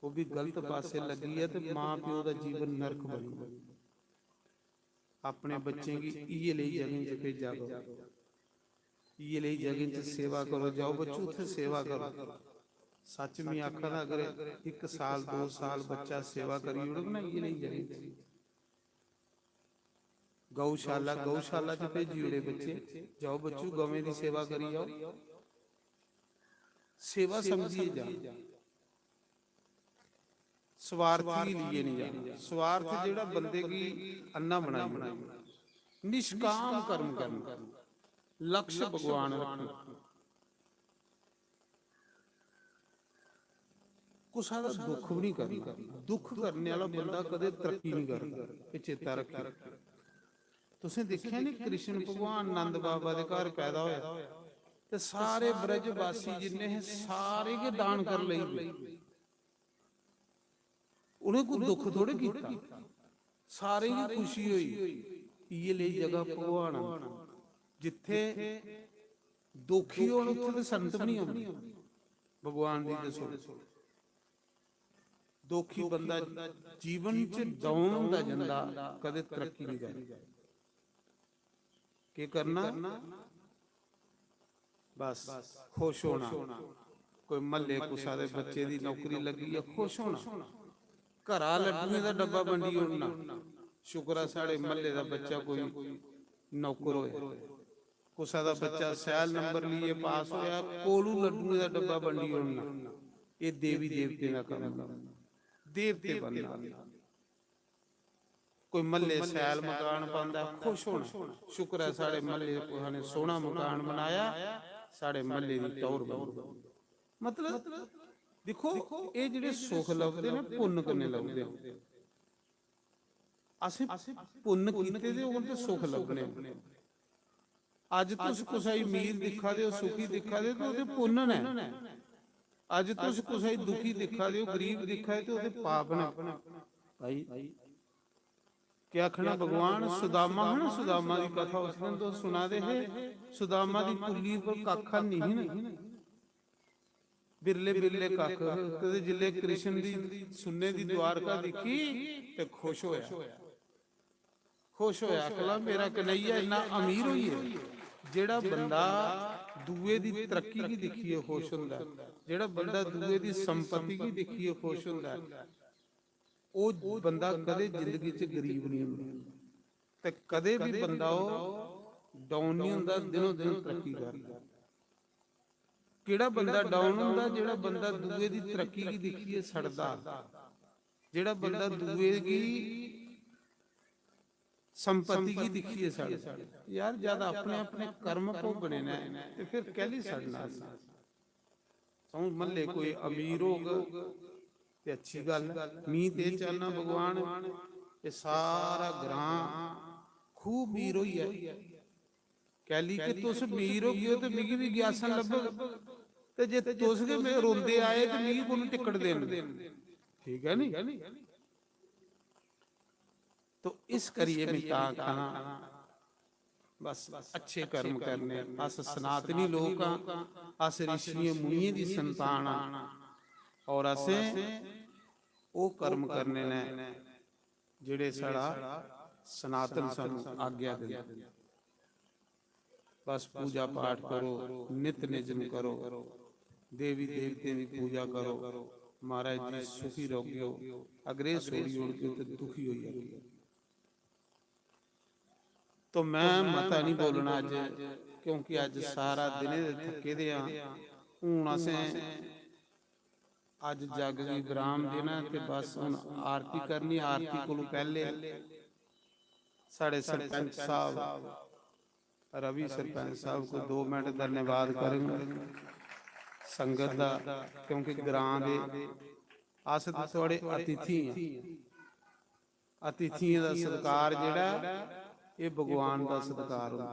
ओह् बी गलत पासै लग्गी ऐ ते मां प्यो दा जीवन नरक बनी गेआ। अपने बच्चें गी इ'यै लेई जगहें च भेजा करो, इ'यै लेई जगहें च सेवा करो। जाओ बच्चो, उत्थै सेवा करो। सच्च में आखा दा, अगर इक साल, दो साल बच्चा सेवा करी ओड़ग ना इ'यै लेई जगहें च, गौशाला, गौशाला च भेजी ओड़े बच्चे, जाओ बच्चो, गवें दी सेवा करी आओ। सेवा समझिए जा, स्वार्थ गी लेइयै निं जाना। स्वार्थ जेह्ड़ा बंदे गी अन्ना बनाई ओड़े। निष्काम कर्म करना, लक्ष्य भगवान रखना। कुसै दा दुख बी निं करना। दुख करने आह्ला बंदा कदें तरक्की निं करदा, एह् चेता रक्खेओ। तुसें दिक्खेआ निं, कृष्ण भगवान नंद बाबा दे घर पैदा होया ते सारे ब्रजवासी जिन्ने हे, सारे गै दान कर लेई पे। उ'नें कोई दुख थोड़े कीता, सारें गी खुशी होई। इ'यै लेई जगह भगवान आंदा, जित्थै दुखी होन, उत्थै ते संत बी निं औंदे। भगवान दी दसो, दुखी बंदा जीवन च डाउन होंदा जंदा, कदें तरक्की निं करदा। केह् करना? बस खुश होना। कोई म्हल्ले कुसै दे बच्चे दी नौकरी लग्गी ऐ, खुश होना। घरा लड्डुएं दा डब्बा बंडी ओड़ना, शुक्र ऐ साढ़े म्हल्ले दा बच्चा कोई नौकर होए। कुसै दा बच्चा सैल नंबर लेइयै पास होया, कोलू लड्डुएं दा डब्बा बंडी ओड़ना। एह् देवी देवतें दा कम्म ऐ। देवते बनना। कोई म्हल्ले सैल मकान पांदा, खुश होना, शुक्र ऐ साढ़े म्हल्ले कुसै ने सोह्ना मकान बनाया, साढ़े म्हल्ले दी टौह्र बनी। मतलब दिक्खो, एह् जेह्ड़े सुख लभदे न, पुन्न कन्नै लभदे न। असें पुन्न कीते दे होन ते सुख लब्भने न। अज्ज तुस कुसै गी अमीर दिक्खा दे ओ, सुखी दिक्खा दे ओ, ते ओह्दे पुन्न न। अज्ज तुस कुसै गी दुखी दिक्खा दे ओ, गरीब दिक्खा दे ओ, ते ओह्दे पाप न। भाई, केह् आखना, भगवान सुदामा हा ना, सुदामा दी कथा उस दिन तुस सुना दे हे, सुदामा दी कुल्ली पर कक्ख निं ही ना, बिरले बिरले कक्ख। ते जिसलै कृष्ण दी सुन्ने दी द्वारका दिक्खी ते खुश होया, खुश होया, आखला, मेरा कन्हैया इन्ना अमीर होई गेआ। जेह्ड़ा बंदा दुए दी तरक्की गी दिक्खियै खुश होंदा ऐ, जेह्ड़ा बंदा दुए दी संपत्ति गी दिक्खियै खुश होंदा ऐ, ओह् बंदा कदें जिंदगी च गरीब निं होंदा, ते कदें बी बंदा ओह् डाउन निं होंदा, दिनों दिन तरक्की करदा। केह्ड़ा बंदा डाउन होंदा? जेह्ड़ा बंदा दुए दी तरक्की गी दिक्खियै सड़दा, जेह्ड़ा बंदा दुए गी संपत्ति गी दिक्खियै सड़दा। यार, जद अपने अपने कर्म भोगने न ते फिर कैह्ली सड़ना असें? सौं म्हल्ले कोई अमीर होग ते अच्छी गल्ल ऐ। मी ते चाह्न्नां भगवान, एह् सारा ग्रां खूब अमीर होई जाए। कैह्ली कि तुस अमीर होगे ओ ते मिगी बी ग्यासन लब्भग, ते जे तुस गै मे-, रोंदे आए ते मिगी कु'न टिकट देन? ठीक ऐ नी? तो इस करियै में तां आखना, बस अच्छे कर्म करने। अस सनातनी लोक आं, अस ऋषियें मुनियें दी संतान आं, और असें ओह् कर्म करने न जेह्ड़े साढ़ा सनातन सानू आज्ञा दिंदा। बस पूजा पाठ करो, नित निजम करो, देवी देवतें दी पूजा करो। महाराज जी सुखी रौह्गेओ, अगर एह् छोड़ी ओड़गेओ ते दुखी होई जागे। तो मैं मता नहीं बोलना अज्ज, क्योंकि अज्ज सारा दिनै दे थक्के दे आं। हून असें अज्ज जग गी विराम देना ते बस हून आरती करनी। आरती कोलू पैह्ले साढ़े सरपंच साहब, रवि सरपंच साहब को दो मिनट धन्यवाद करङ संगत दा, क्योंकि ग्रां दे अस ते थुआढ़े अतिथि आं। अतिथियें दा सत्कार जेह्ड़ा ऐ, एह् भगवान दा सत्कार होंदा।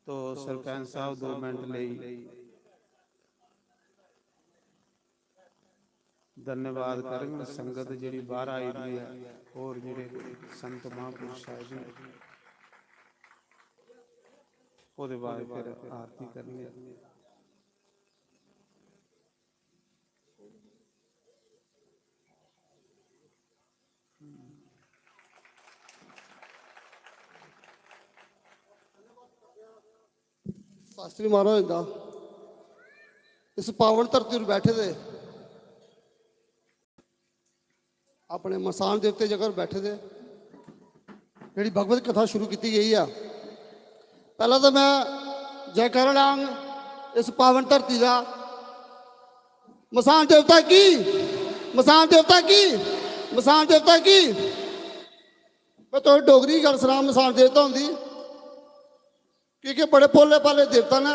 तो सरपंच साहब दो मिनट लेई धन्यवाद करङन। संगत जेह्ड़ी बाह्र आई दी ऐ, होर जेह्ड़े संत महापुरुष आए दे न, ओह्दे बाद फिर आरती करनी ऐ। शास्त्री महाराज हुंदा इस पावन धरती पर बैठे दे, अपने मसान देवते जगह पर बैठे दे, जेह्ड़ी भगवत कथा शुरू कीती गई ऐ, पैह्ला तो मैं जयकारा लांग इस पावन धरती दा, मसान देवता की, मसान देवता की, मसान देवता की। मैं तुसें डोगरी च गल्ल सनां, मसान देवता हुंदी, की के बड़े भोले भाले देवता न।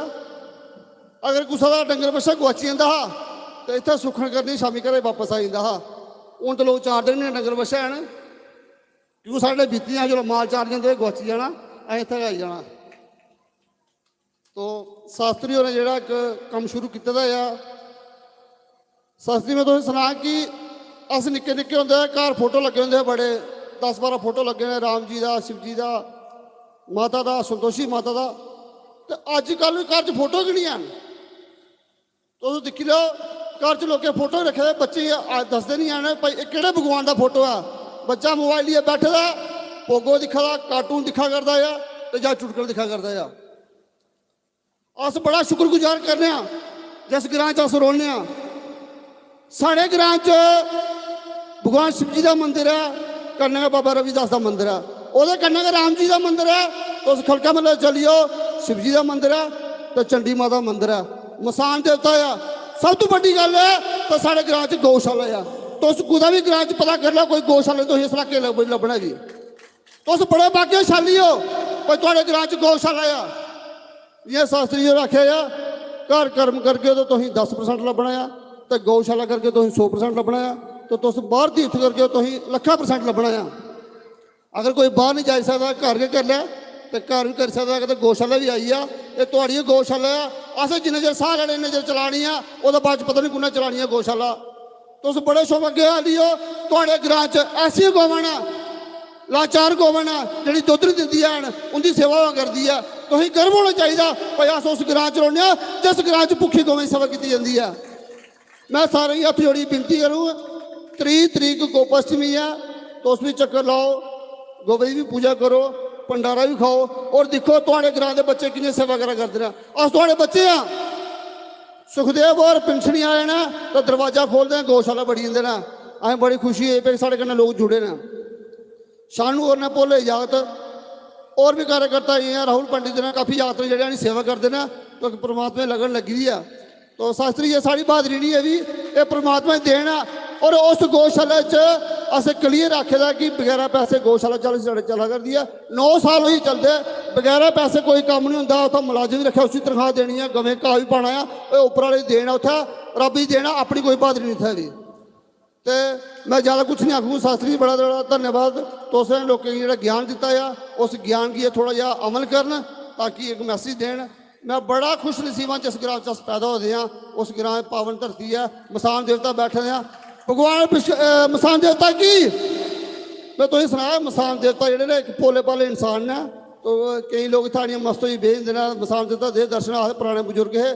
अगर कुसै दा डंगर बच्छा गुआची जंदा हा ते इत्थै सुक्खन करनी, शामी घरै बापस आई जंदा हा। हून ते लोक चारदे निं डंगर बच्छा हैन, क्योंकि साढ़े बीती जाना, चलो माल चार जंदे गुआची जाना, असें इत्थै गै आई जाना। तो शास्त्री होरें जेह्ड़ा इक कम्म शुरू कीते दा ऐ, शास्त्री, में तुसें सनां कि अस निक्के निक्के होंदे हे, घर फोटो लग्गे होंदे हे बड़े, दस बारां फोटो लग्गे ने, राम जी दा, शिव जी दा, माता दा, संतोषी माता दा। ते अज्जकल बी घर च फोटो गै निं हैन। तुस दिक्खी लैओ, घर च लोकें फोटो रक्खे दे, बच्चे गी आ-, दसदे निं हैन भाई एह् केह्ड़े भगवान दा फोटो ऐ। बच्चा मोबाइल लेइयै बैठे दा, पोगो दिक्खा दा, कार्टून दिक्खा करदा ऐ ते जां चुटकले दिक्खा करदा ऐ। अस बड़ा शुक्रगुजार करने आं जिस ग्रां च अस रौह्ने आं। साढ़े ग्रां च भगवान शिव जी दा मंदर ऐ, कन्नै गै बाबा रविदास दा मंदर ऐ, ओह्दे कन्नै गै राम जी दा मंदर ऐ। तुस खलका म्हल्ले चली जाओ, शिव जी दा मंदर ऐ ते चंडी माता दा मंदर ऐ, मसान देवता ऐ। सब तों बड्डी गल्ल ऐ ते साढ़े ग्रां च गौशाला ऐ। तुस कुतै बी ग्रां च पता करी लैओ, कोई गौशाला तुसें इस इलाके लब्भ-, लब्भना जी। तुस बड़े भाग्यशाली ओ भाई, थुआढ़े ग्रां च गौशाला ऐ। जि'यां शास्त्री जी होर आखेआ ऐ, घर कर्म करगे ते तुसें दस परसेंट लब्भना ऐ, ते गौशाला करगे तुसें सौ परसेंट लब्भना ऐ, ते तुस बाह्र तीर्थ करगे तुसें लक्खां परसेंट लब्भना ऐ। अगर कोई बाह्र निं जाई सकदा, घर गै करी लै, ते घर बी करी सकदा, ते गौशाला बी आई जा। एह् थुआढ़ी गै गौशाला ऐ। असें जिन्ने चिर साह् लैने, इन्ने चिर चलानी ऐ, ओह्दे बाद च पता निं कु'न्नै चलानी ऐ गौशाला। तुस बड़े सौभाग्यशाली ओ, थुआढ़े ग्रां च ऐसियां गौवां न, लाचार गौवां न, जेह्ड़ी दुद्ध निं दिंदियां हैन, उं'दी सेवा होआ करदी ऐ। तुसें गर्व होना चाहिदा भाई, अस उस ग्रां च रौह्ने आं जिस ग्रां च भुक्खी गौवें दी सेवा कीती जंदी ऐ। मैं सारें गी हत्थ जोड़ियै विनती करूं, त्रीह् तरीक गोपाष्टमी ऐ, तुस बी चक्कर लाओ, गौवें दी बी पूजा करो, भंडारा बी खाओ, और दिक्खो थुआढ़े ग्रां दे बच्चे कि'यां सेवा करा करदे न। अस थुआढ़े बच्चे आं। सुखदेव होर पिंछनी आए न ते दरवाजा खोलदे न, गौशाला बड़ी जंदे न। असें बड़ी खुशी होई भाई साढ़े कन्नै लोक जुड़े न। शानू होर न भोले जागत, होर बी कार्यकर्ता जि'यां राहुल पंडित न, काफी जागत न जेह्ड़े इ'नें सेवा करदे न, ते परमात्मा दी लगन लग्गी दी ऐ। तो शास्त्री जी, साढ़ी ब्हादरी निं ऐ बी, एह् परमात्मा दी देन ऐ। और उस गौशाला च असें clear आखे दा कि बगैरा पैसे गौशाला चल-, चल-, चला करदी ऐ। नौ साल होई चलदे, बगैरा पैसे कोई कम्म निं होंदा। उत्थै मुलाजम बी रक्खेआ, उसी तनखाह् देनी ऐ, गवें घाऽ बी पाना ऐ, एह् उप्पर आह्ले दी देन ऐ, उत्थै रब्ब दी देन ऐ, अपनी कोई ब्हादरी निं इत्थै दी। ते मैं ज्यादा कुछ निं आखूं, शास्त्री जी, बड़ा, बड़ा धन्यवाद। तुसें लोकें गी जेह्ड़ा ज्ञान दित्ता ऐ, उस ज्ञान गी एह् थोह्ड़ा जेहा अमल करन, ताकि इक message देन। मैं बड़ा खुश नसीब आं जिस ग्रां च अस पैदा होए दे आं, उस ग्रां च पावन धरती ऐ, मसान देवता बैठे दे आं। भगवान विश्व-, अ, मसान देवता की। मैं तुसें सनाया, मसान देवता जेह्ड़े ने इक भोले भाले इंसान न, तो केईं लोक इत्थै आनियै मस्त होई बेही जंदे न, मसान देवता दे दर्शन आखदे पराने बजुर्ग हे।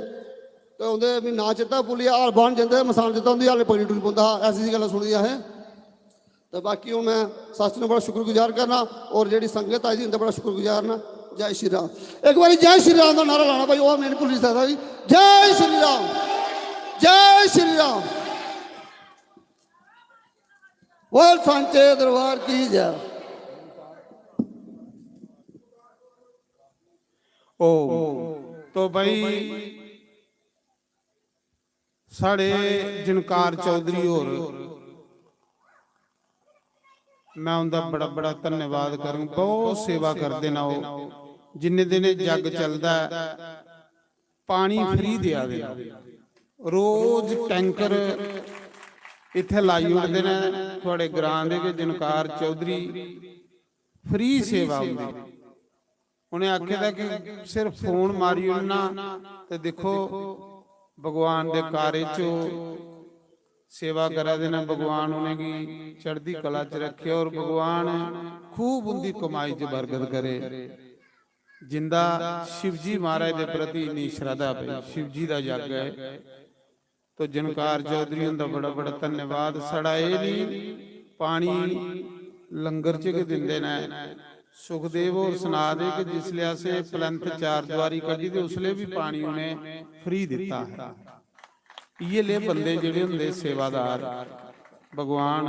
ते उं'दे मी नांऽ चेता भुल्ली गेआ, हर बाह्न जंदे हे मसान जंदे, उं'दी हाले पगड़ी टुरी पौंदा हा, ऐसी ऐसी गल्लां सुनी दियां असें। ते बाकी हून में शास्त्री ने बड़ा शुक्रगुजार करना, और जेह्ड़ी संगत आई दी उं'दा बड़ा शुक्रगुजार ना। जय श्री राम। इक बारी जय श्री राम दा नारा लाना भाई, ओह् में निं भुल्ली सकदा जी। जय श्री राम, जय श्री राम। बोल सांचे दरबार की जय। ओ तो भाई, साढ़े जनकार चौधरी होर, मैं उंदा बड़ा बड़ा धन्यवाद करङ। बहुत सेवा करदे न ओह्। जिन्ने दिन एह् जग चलदा ऐ, पानी फ्री देआ दे न। रोज टैंकर इत्थै लाई ओड़दे न। थुआढ़े ग्रां दे गै जनकार चौधरी, फ्री सेवा उंदी। उ'नें आखे दा कि सिर्फ फोन मारी ओड़ना ते दिक्खो, भगवान दे कार्य च ओह् सेवा करा दे न। भगवान उ'नेंगी चढ़दी कला च रखे और भगवान खूब उंदी कमाई च बरकत करे। जिंदा शिवजी महाराज दे प्रति इन्नी श्रद्धा पई, शिवजी दा यज्ञ ऐ। तो जनकार चौधरी हुंदा बड़ा बड़ा धन्यवाद। साढ़ा एह् निं, पानी लंगर च गै दिंदे न। सुखदेव होर सना दे कि जिसलै असें प्लैंथ चार दुआरी कड्ढी ते उसलै बी पानी उ'नें फ्री दित्ता हा। इ'यै ले बंदे जेह्ड़े होंदे सेवादार, भगवान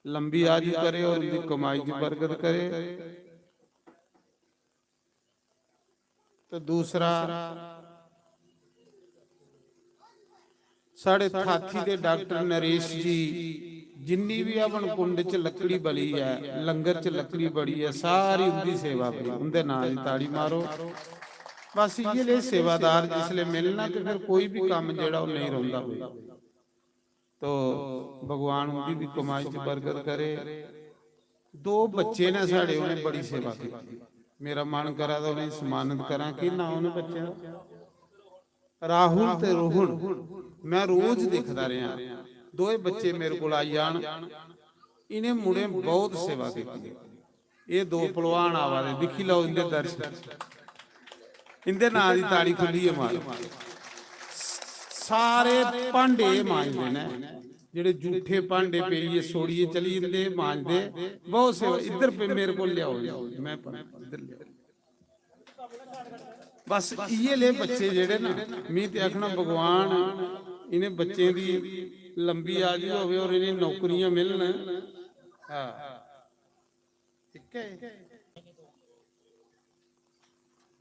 लंबी आयु करे और उंदी कमाई च बरकत करे। तो दूसरा, साढ़े थाथी दे डॉक्टर नरेश जी, जिन्नी भी हवन कुंड च लकड़ी बली है, लंगर च लकड़ी बली है, सारी उंदी सेवा करी, उंदे नां दी ताड़ी मारो। बस इ'यै ले सेवादार जिसले मिलना ते फिर कोई भी कम्म जेह्ड़ा ओह् नेईं रौंह्दा कोई। तो भगवान उंदी भी कमाई च बरकत करे। दो बच्चे ने साढ़े, उ'नें बड़ी सेवा की। मेरा मन करा दा उ'नेंगी सम्मानित करां। की नां उ'नें बच्चें दा? राहुल ते रोहन। मैं रोज दिखदा रेहा, दोए बच्चे मेरे कोल आई जान। इ'नें मुड़ें बहुत सेवा की। एह् दो पहलवान आवा दे, दिक्खी लैओ इंदे दर्शन। इंदे नां दी ताड़ी खुल्लियै मारो। सारे भांडे एह् मांजदे न, जेह्ड़े जूठे भांडे पेइयै सोड़ियै चली जंदे, मांजदे। बहुत सेवा, इद्धर पे मेरे कोल लेआओ, मैं पर-, इद्धर लेआओ। बस इ'यै ले बच्चे जेह्ड़े ना, मी ते आखना भगवान इ'नें बच्चें दी लंबी आयु होवे और इ'नें नौकरियां मिलन। हाँ। इक्कै।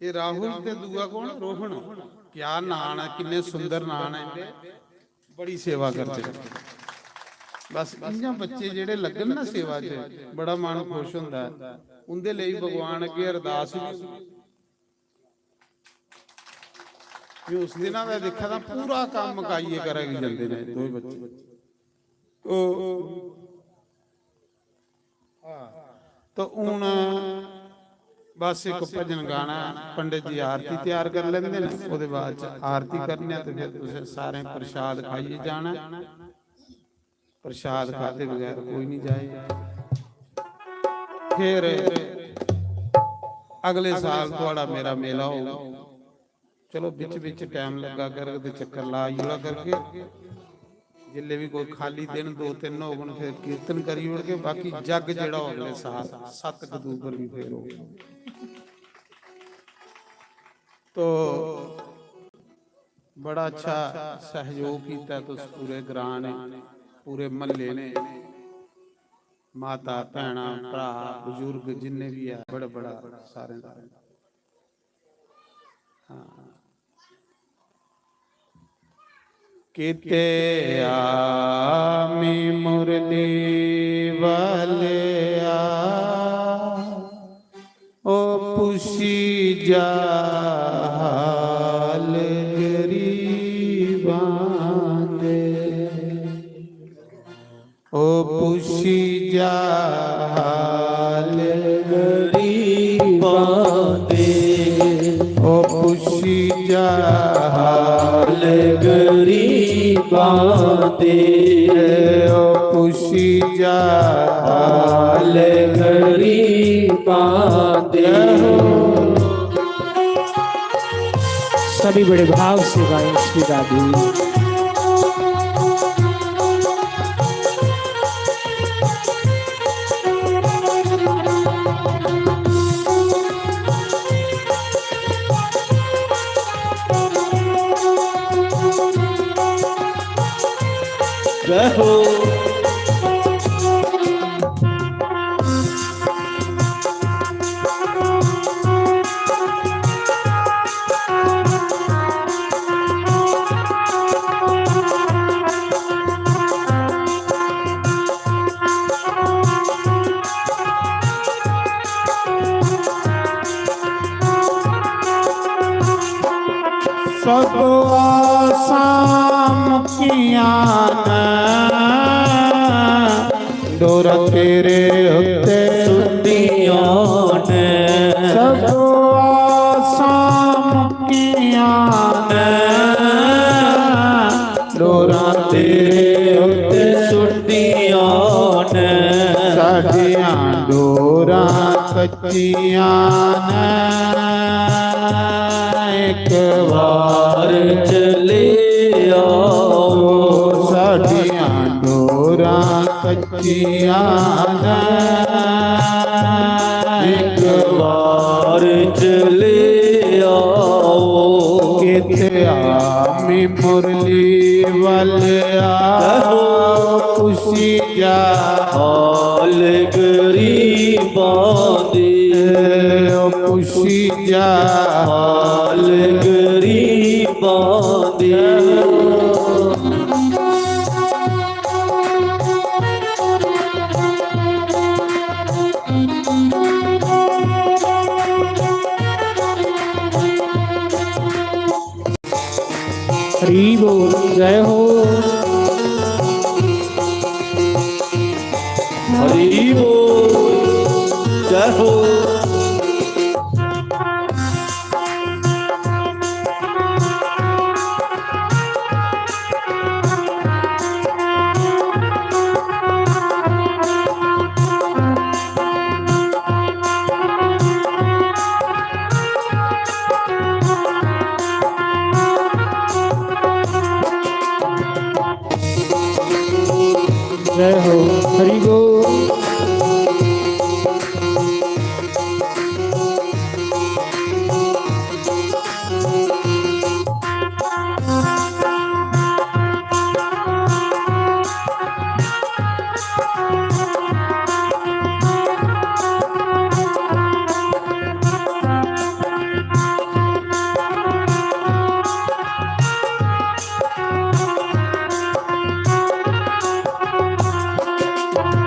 एह् राहुल ते दूआ कौन? रोहन। क्या नां न, किन्ने सुंदर नां न इंदे। बड़ी सेवा करदे। बस इ'यां बच्चे जेह्ड़े लग्गन ना सेवा च, बड़ा मन खुश होंदा ऐ। उं'दे लेई भगवान अग्गें अरदास बी। मैं उस दिन मैं दिक्खा दा पूरा कम्म मकाइयै करा गी जंदे ने दोए बच्चे। तो, तो हून बस इक भजन गाना, पंडित जी आरती त्यार कर लेंदे ने, ओह्दे बाद च आरती करने आं ते फिर तुसें सारें प्रसाद खाइयै जाना। प्रसाद खाते बगैर कोई नहीं जाए। फिर अगले साल थुआढ़ा मेरा मेला होग। चलो, बिच बिच टाइम लग्गा करग ते चक्कर ला जुड़ा करगे। जिल्ले भी कोई खाली दिन दो तिन्न होगन, फिर कीर्तन करी ओड़गे। बाकी जग जेह्ड़ा होग अगले साल सत्त अक्तूबर गी फिर होग। तो बड़ा अच्छा सहयोग कीता तुस पूरे ग्रां ने, पूरे म्हल्ले ने, माता, भैनां, भ्राऽ, बजुर्ग जिन्ने बी ऐ, बड़ा बड़ा सारें दा। हाँ। किते आमी मुरली वाले आ, ओ पुछी जा हाल गरीबां दे। ओ पुछी जा हाल गरीबां दे। ओ पुछी जा हाल गरीबां दे। ओ पुछी जा हाल गरीबां दे। सभी बड़े भाव से गाएं श्री राधे। जय हो। सब आसां मुक्कियां न, डोरा तेरे उत्ते सुट्टियां न। सब आसां मुक्कियां न, डोरा तेरे उत्ते सुट्टियां न। साडियां डोरां कच्चियां न, एक बार चले आओ। साडियां डोरां कच्चियां न, एक बार चले आओ। किथे आमी मुरली वाले आओ, खुशी जा हाल गरीबां दे, खुशी जा हाल गरीबां दे। हरी बोल, जय हो। हरी बोल, जय हो। जय हो, हरि बोल।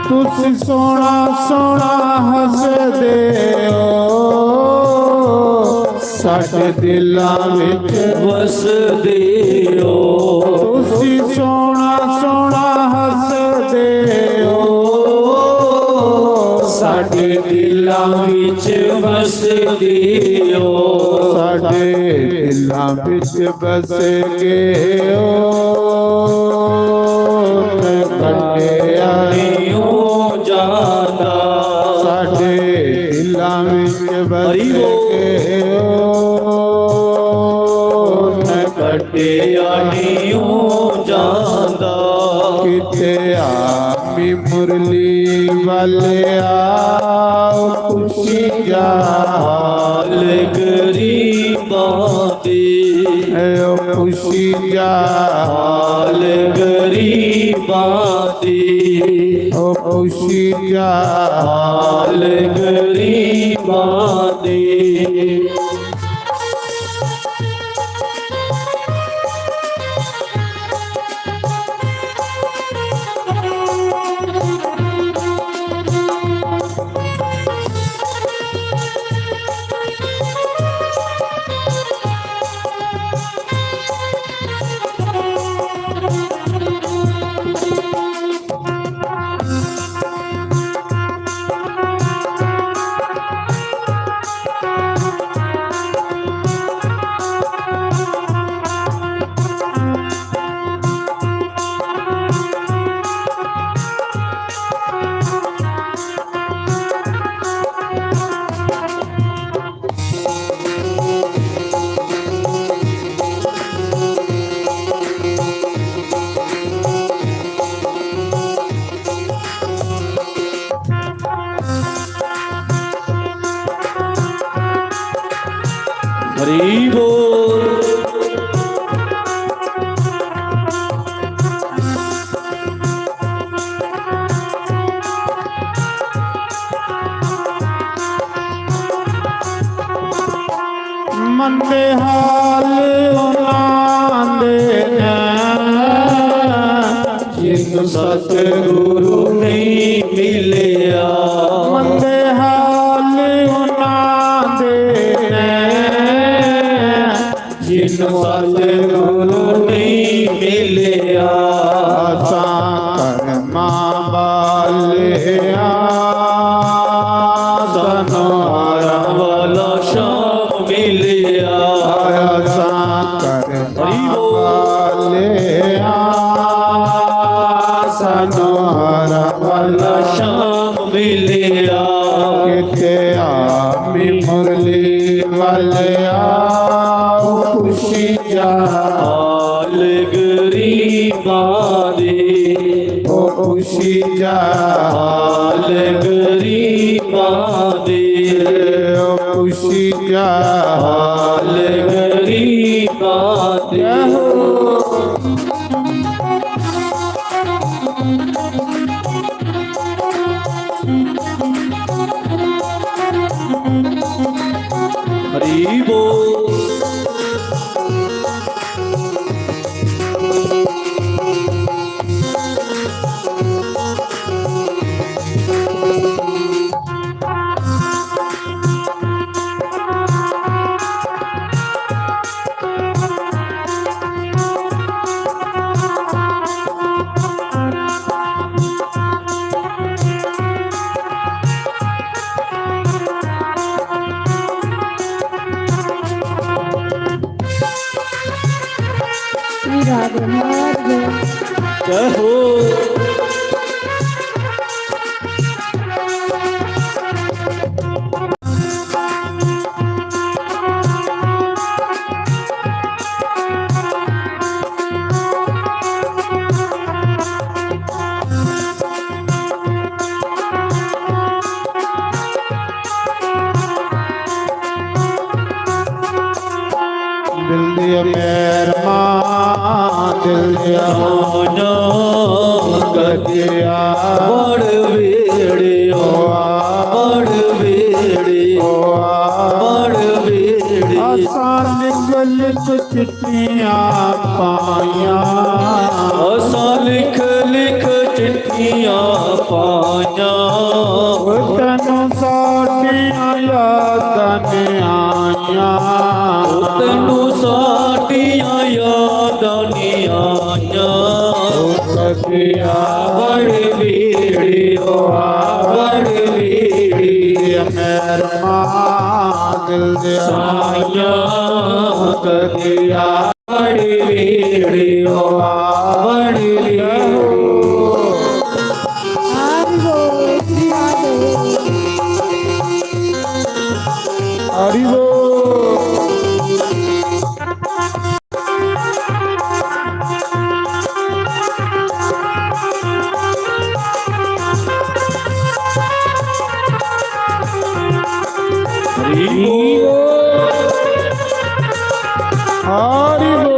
तुसी सोहना सोहना हसदे ओ, साडे दिलां विच वसदे ओ। तुसी सोहना सोहना हसदे ओ, साडे दिलां विच वसदे ओ। साडे दिलां विच बस गए ओ, ते कटे आइयो जाना। साडे दिलां विच बस हरि बोल। गए ओ, ते कटे आइयो जाना। किथे आमी मुरली वाले आओ, खुशी जा हाल गरीबां दे। ए ओ खुशी जा हाल गरीबां दे। ओ खुशी जा हाल गरीबां दे। हरी बोल। मंदे हाल उन्हां दे न, जिन सतगुरु नहीं मिलिया। मंदे हाल उन्हां दे न, जिन्नू सतगुरु नहीं मिलेआ। असां कर्मां वाले आं, सानू हारां वाला शाम मिलेआ। असां कर्मां वाले आं, सानू हारां वाला शाम मिलेआ। किते आमी मुरली वाले आओ, खुशी जा हाल गरीबां दे। ओ खुशी जा हाल गरीबां दे। ओ खुशी जा हाल गरीबां दे। जय हो। हरि बोल। श्री राधे महाराज। जय हो। दिल दिया मेहरबां, दिल दिया सोना कदिया, बड़ वेड़ियो, बड़ वेड़ियो, बड़ वेड़ियो। असां लिख लिख चिट्ठियां पाइयां, असां लिख लिख चिट्ठियां पाइयां। ओ तैनू साडियां यादां नी आइयां, ओ तैनू साडियां यादां नी आइयां। ओ कदिया बड़ वेड़ियो, बड़ वेड़ियो, मेहरबां दिल दे साइयां कदिया। बड़ वेड़ियो, बड़ वेड़ियो। हरि बोल, श्री राधे। हरि बोल। हरि बोल। हरि बोल।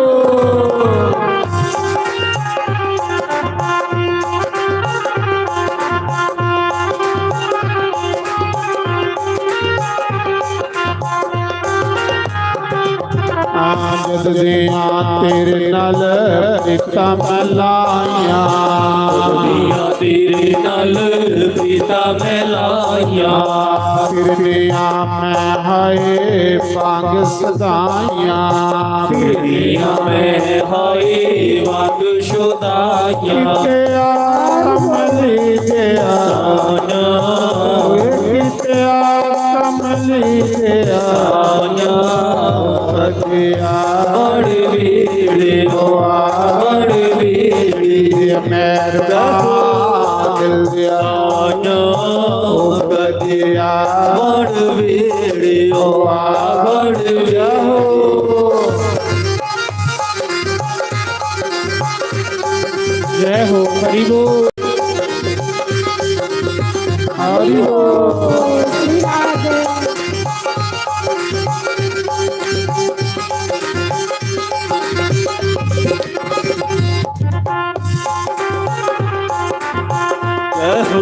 जद दियां तेरे नाल प्रीतां मैं लाइयां, जद दियां तेरे नाल प्रीतां मैं लाइयां। फिरदियां मैं हाय वांग सदाइयां, फिरदियां मैं हाय वांग शुदाइयां। किते आ कमली दे आ, किते आ कमली दे आ। कदिया बड़ वेड़ियो, बड़ वेड़ियो, मेहरबां दिल दे आया। कदिया बड़ वेड़ियो, बड़ वेड़ियो। जय हो, हरि बोल। हरि बोल। जय हो।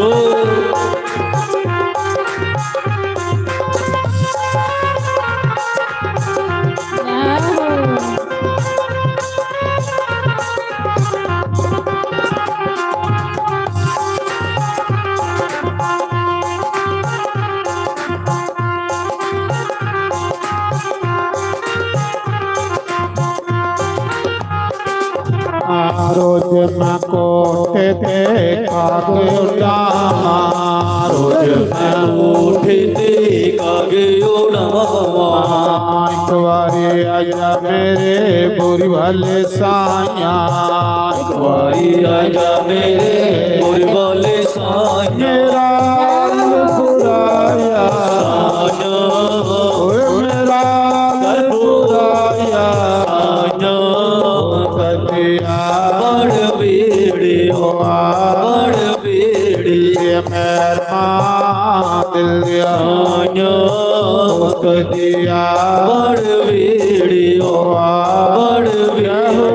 जय हो। रोज मैं कोठे ते काग उड़ावां, रोज मैं कोठे ते काग उड़ावां। एक बारी आजा मेरे बोरी वाले साइयां, एक बारी आजा मेरे बोरी वाले साइयां। मेरा बुराया साइयां, ओए मेरा बुराया साइयां। कदिया बड़ बेड़ियो, बड़ बेड़िए मेहरबान दिल दिया। कदिया बड़ बेड़ियो, बड़ बेड़ियो।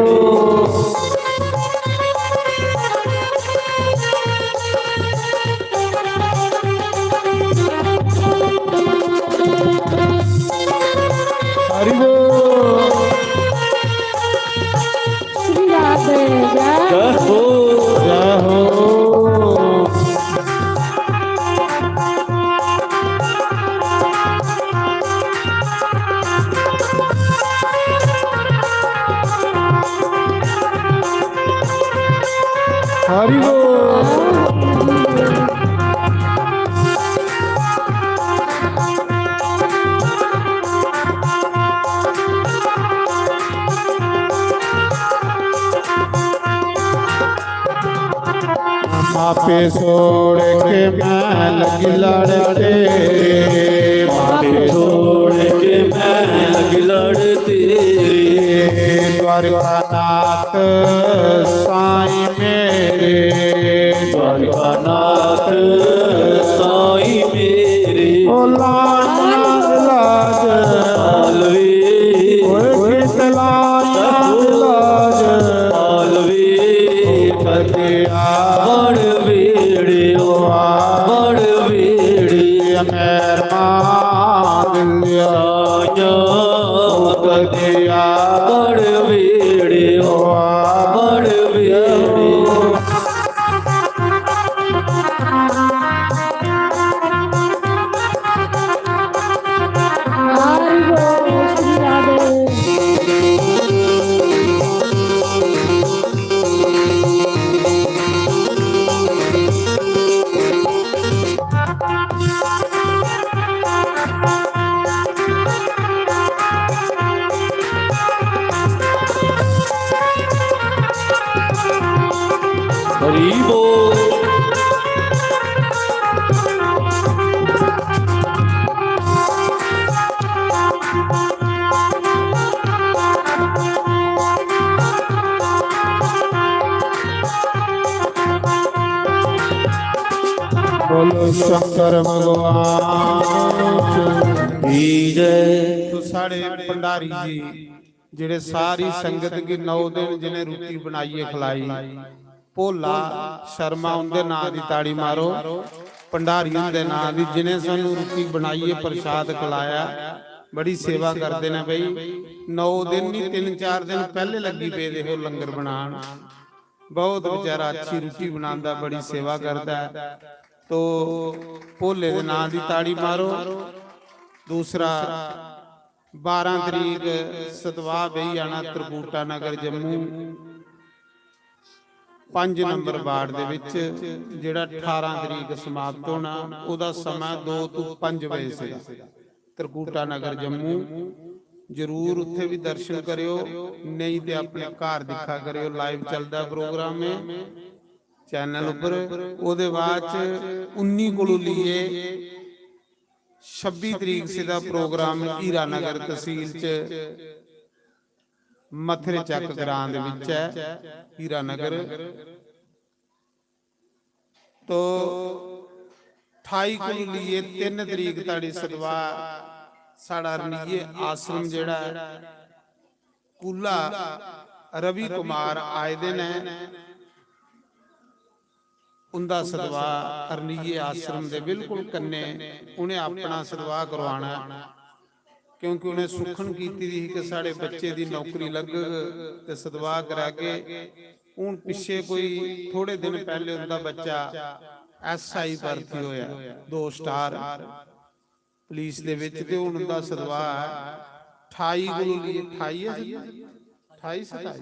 हरि बोल। श्री राधे जय। जय हो। जय हो। हरि बोल। मापे छोड़ के मैं लगी लड़ तेरे, मापे छोड़ के मैं लगी लड़ तेरे। द्वारकानाथ साईं मेरे, द्वारकानाथ साईं मेरे। ओ लाइयां लाज आलवी, ओए कित लाइयां लाज आलवी। कदिया बड़ बेड़ियो, बड़ बेड़ियो मेहरबान दिल दिया। कदिया बड़ बेड़ियो, बड़ बेड़ियो। हरि बोल श्री राधे। हरि बोल। बोलो शंकर भगवान की जय। तो साढ़े भंडारी जी जेड़े सारी संगत गी नौ दिन जिन्हें रुट्टी बनाइयै खलाई, भोला शर्मा उंदे नां दी ताड़ी मारो। भंडारी उंदे नां दी जिन्हें सानू रुट्टी बनाइयै प्रसाद खलाया, बड़ी सेवा करदे ने भाई। नौ दिन नहीं, तीन चार दिन पहले लगी पेदे हो लंगर बनान। बहुत बेचारा अच्छी रुट्टी बनांदा, बड़ी सेवा करदा है। तो भोले दे नां दी ताड़ी मारो। दूसरा बारां तरीक सतवाह बेही जाना त्रिकूटा नगर जम्मू, पंज नंबर वार्ड दे विच, जेड़ा अठारां तरीक समाप्त होना, ओदा समां दो तों पंज बजे से। त्रिकूटा नगर जम्मू, जरूर उत्थे भी दर्शन करियो, नेईं ते अपने घर दिक्खा करियो, live चलदा program है channel उपर। ओदे बाद च उन्नी कोलू लेइयै छब्बी तरीक सी दा प्रोग्राम हीरानगर तहसील च मथरे चक ग्रां दे विच ऐ हीरानगर। तो ठाई कोलू लेइयै तिन्न तरीक धोड़ी सतवाह साढ़ा रनिये आश्रम जेह्ड़ा ऐ, कुला रवि कुमार आए दे न। उंदा सतवाह अरनिये आश्रम दे बिल्कुल कन्नै, उ'नें अपना सतवाह करवाना ऐ, क्योंकि उ'नें सुखन कीती दी ही कि साढ़े बच्चे दी नौकरी लग्गग ते सतवाह करागे। हून पिच्छे कोई थोड़े दिन पैह्ले उंदा बच्चा S I भर्थी होया, दो स्टार पुलिस दे विच, ते हुन उंदा सतवाह ऐ ठाई कोलू लेइयै, ठाई ऐ सर? ठाई सताई?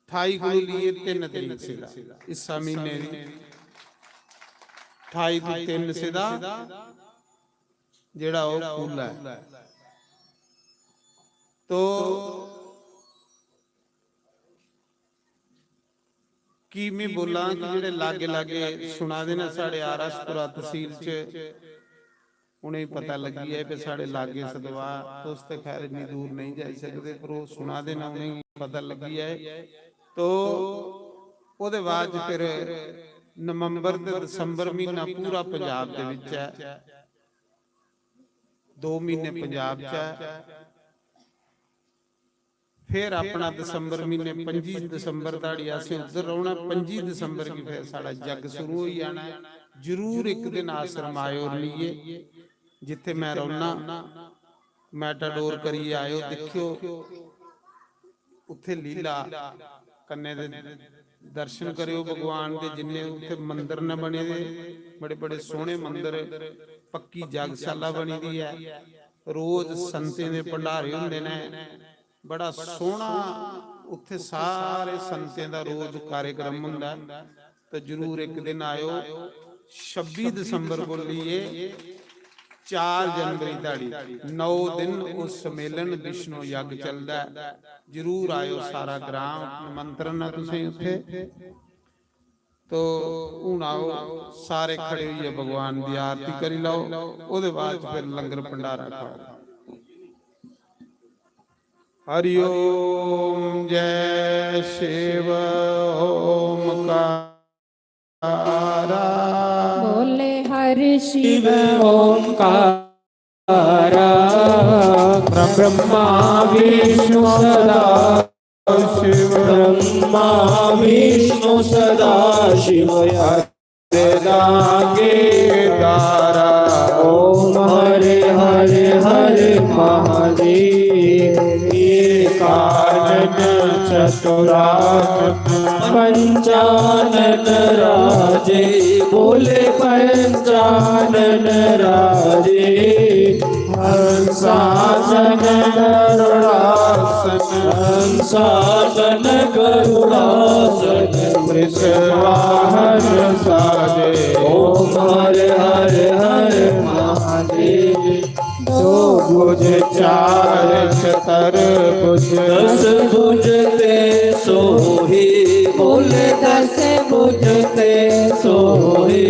ठाई कोला लेइयै तिन्न तरीक सिद्धा, इस्सा म्हीने दी ठाई तू तिन्न सिद्धा जेह्ड़ा ओह् खु'ल्ला ऐ। तो की में बोलां कि जेह्ड़े लागे लागे सुना दे न साढ़े आर एस पुरा तसील च, उ'नेंगी पता लग्गी जाए कि साढ़े लागे सदवा, तुस ते खैर इन्नी दूर नेईं जाई सकदे, पर ओह् सुना दे न, उ'नेंगी पता लग्गी जाए। तो ओह्दे बाद च फिर नवंबर ते दिसंबर म्हीना पूरा पंजाब दे बिच ऐ, दो म्हीने पंजाब च ऐ। फिर अपना दिसंबर म्हीने पंजी दिसंबर धोड़ी असें उद्धर रौह्ना। पंजी दिसंबर गी फिर साढ़ा जग शुरू होई जाना ऐ। जरूर इक दिन आश्रम आएओ रलियै, जित्थै में रौह्ना, मेटाडोर करियै आएओ, दिक्खेओ उत्थै लीला कन्नै दे दर्शन करेओ भगवान दे। जिन्ने उत्थै मंदर न बने दे, बड़े बड़े सोह्ने मंदर, पक्की जगशाला बनी दी ऐ। रोज संतें दे भंडारे होंदे न, बड़ा सोह्ना उत्थै सारे संतें दा रोज कार्यक्रम होंदा ऐ। तो जरूर इक दिन आएओ। छब्बी दिसंबर को लेइयै चार जनवरी धोड़ी नौ दिन ओह् सम्मेलन विष्णु यज्ञ चलदा ऐ। जरूर आएओ, सारा ग्राम निमंत्रण ऐ तुसें उत्थै। तो हून आओ, सारे खड़े होइयै भगवान दी आरती करी लैओ, ओह्दे बाद च फिर लंगर भंडारा खाओ। हरि ओम, जय शिव ओमकारा। बोले हरि शिव ओमकारा। ब्रह्मा विष्णु सदा शिव। ब्रह्मा विष्णु सदा शिव। हर दांगे दारा। ओम हरे हरे हरे महादेव। एकानन चतुरानन पंचानन राजे। बोले पंचानन राजे। हंसासन गरुड़ासन। हंसासन गरुड़ासन। वृषवाहन साजे। ओम हर हर हर महादेव। दो भुज चार चतुर्भुज। दस भुज ते सोही। बोले दस भुज ते सोही।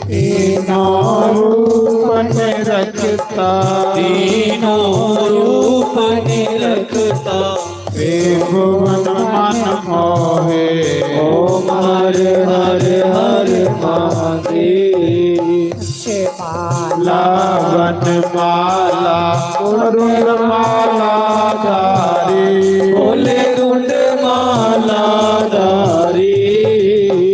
तीनों रूप निरखता। तीनों रूप निरखता। त्रिभुवन मन मोहे। ओम हर हर हर महादेव। माला वन माला अरुण माला धारी। बोले रुंड माला धारी।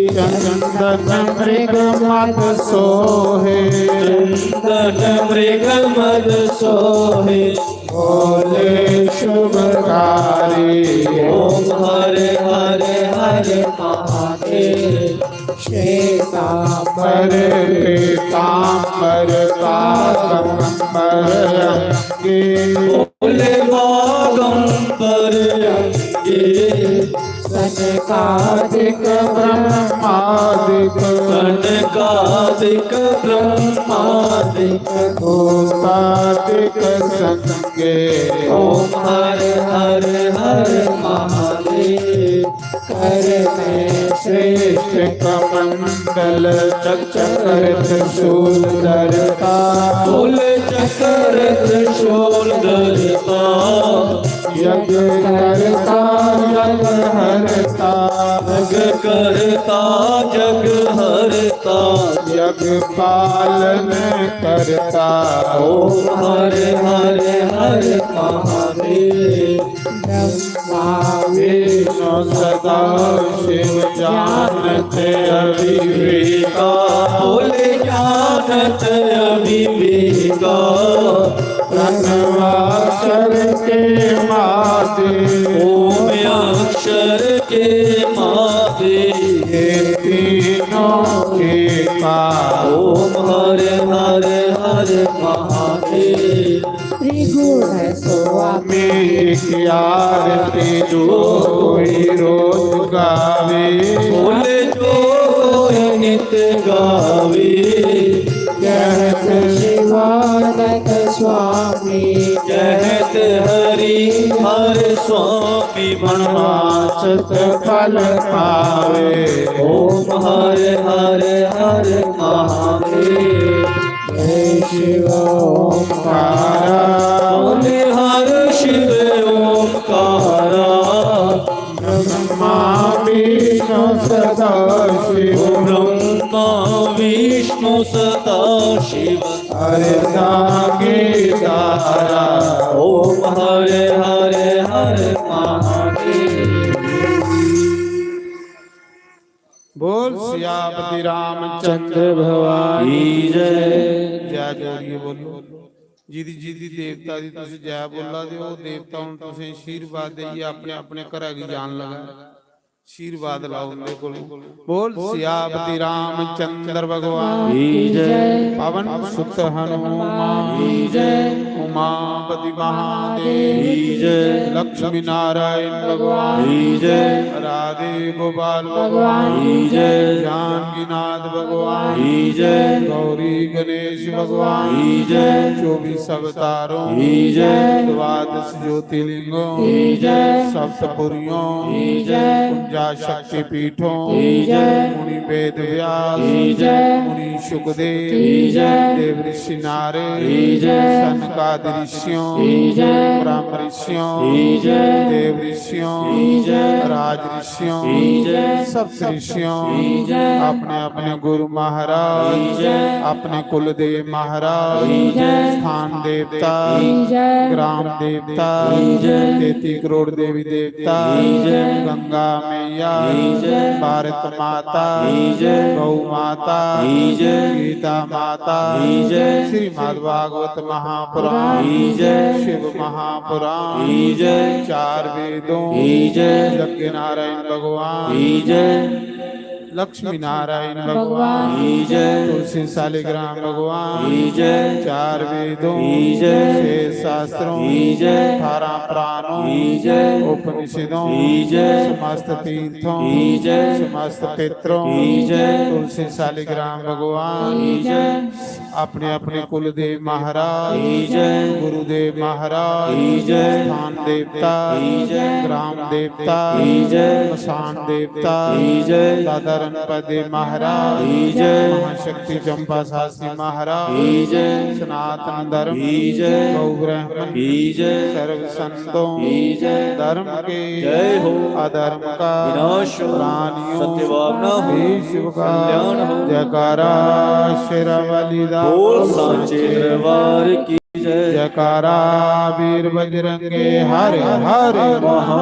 चंदन मृग मद सोहे। चंदन मृग मद सोहे। बोले शुभकारी। ओम हरे हरे हरे महादेव। श्वेतांबर पीतांबर बागंबर अंगी। बोले बागंबर अंगी। सनकादिक ब्रह्मादिक। सनकादिक ब्रह्मादिक। भूतादिक संगे। ओम हर हर हर महादेव। कर में श्रेष्ठ कमंडल चक्र त्रिशूल धरता। बोले चक्र त्रिशूल धरता। यज्ञ करता जग हरता। जग करता जग हरता। यज्ञ पालन करता। ओम हर हर हर महादेव। ब्रह्मा विष्णु सदा शिव जानत अविवेका। बोले जानत अविवेका। प्रणवाक्षर के माते। ओम अक्षर के माते। ये तीनों के पास। ओम हर हर हर महादेव। त्रिगुण स्वामी आरती जो कोई रोज गावे, बोले जो नित गावे। कहत शिवानंद स्वामी, कहत हरि हर स्वामी। मनवांछित फल पावे। ओम हर हर हर महादेव। जय शिव ओंकारा। बोले हर शिव ओंकारा। ब्रह्मा विष्णु सदा शिव। ब्रह्मा विष्णु सदा शिव। अर्धांगिनी तारा। ओम हर हर हर महादेव। बोल सियापति रामचंद्र भगवान की जय। जय जोड़िए बोलो। जिदी जिदी देवता दी तुसी जय बोला दे हो, देवता हुन तुसें आशीर्वाद देइयै अपने अपने घरा गी जान लगा। आशीर्वाद लाओ उंदे कोल। बोल सियापति रामचंद्र भगवान की जय। पवन सुत हनुमान की जय। उमापति महादेव की जय। लक्ष्मी नारायण भगवान की जय। राधे गोपाल भगवान की जय। जानकीनाथ भगवान की जय। गौरी गणेश भगवान की जय। चौबीस अवतारों की जय। द्वादश ज्योतिर्लिंगों की जय। सप्तपुरियों की जय। उनचास शक्ति पीठों की जय। मुनि वेद व्यास की जय। मुनि सुखदेव की जय। देव ऋषि नारद की जय। सनकादि ऋषियों की जय। ब्रह्म ऋषियों की जय। देव ऋषियों की जय। राज ऋषियों की जय। सप्त ऋषियों की जय। अपने अपने गुरु महाराज की जय। अपने कुलदेव महाराज की जय। स्थान देवता की जय। ग्राम देवता की जय। तैंतीस करोड़ देवी देवता की जय। गंगा मैया की जय। भारत माता की जय। गौ माता की जय। गीता माता की जय। श्रीमद् भागवत महापुराण की जय। शिव महापुराण की जय। चार वेदों की जय। यज्ञ नारायण भगवान की जय। लक्ष्मी नारायण भगवान की जय। तुलसी शालिग्राम भगवान की जय। चार वेदों की जय। छह शास्त्रों की जय। अठारह पुराणों की जय। उपनिषदों की जय। समस्त तीर्थों की जय। समस्त पितरों की जय। तुलसी शालिग्राम भगवान की जय। अपने अपने कुलदेव महाराज की जय। गुरुदेव महाराज की जय। स्थान देवता की जय। ग्राम देवता की जय। मसान देवता की जय। दादा रणपत देव महाराज की जय। महाशक्ति चंपा शास्त्री महाराज की जय। सनातन धर्म की जय। गौ ब्राह्मण की जय। सर्व संतों की जय। धर्म के जय हो। अधर्म का विनाश हो। प्राणियों सत्य भावना हो। विश्व का कल्याण हो। जयकारा शेरावाली दा। बोल सांचे दरबार की जय। जयकारा वीर बजरंगे हर हर महा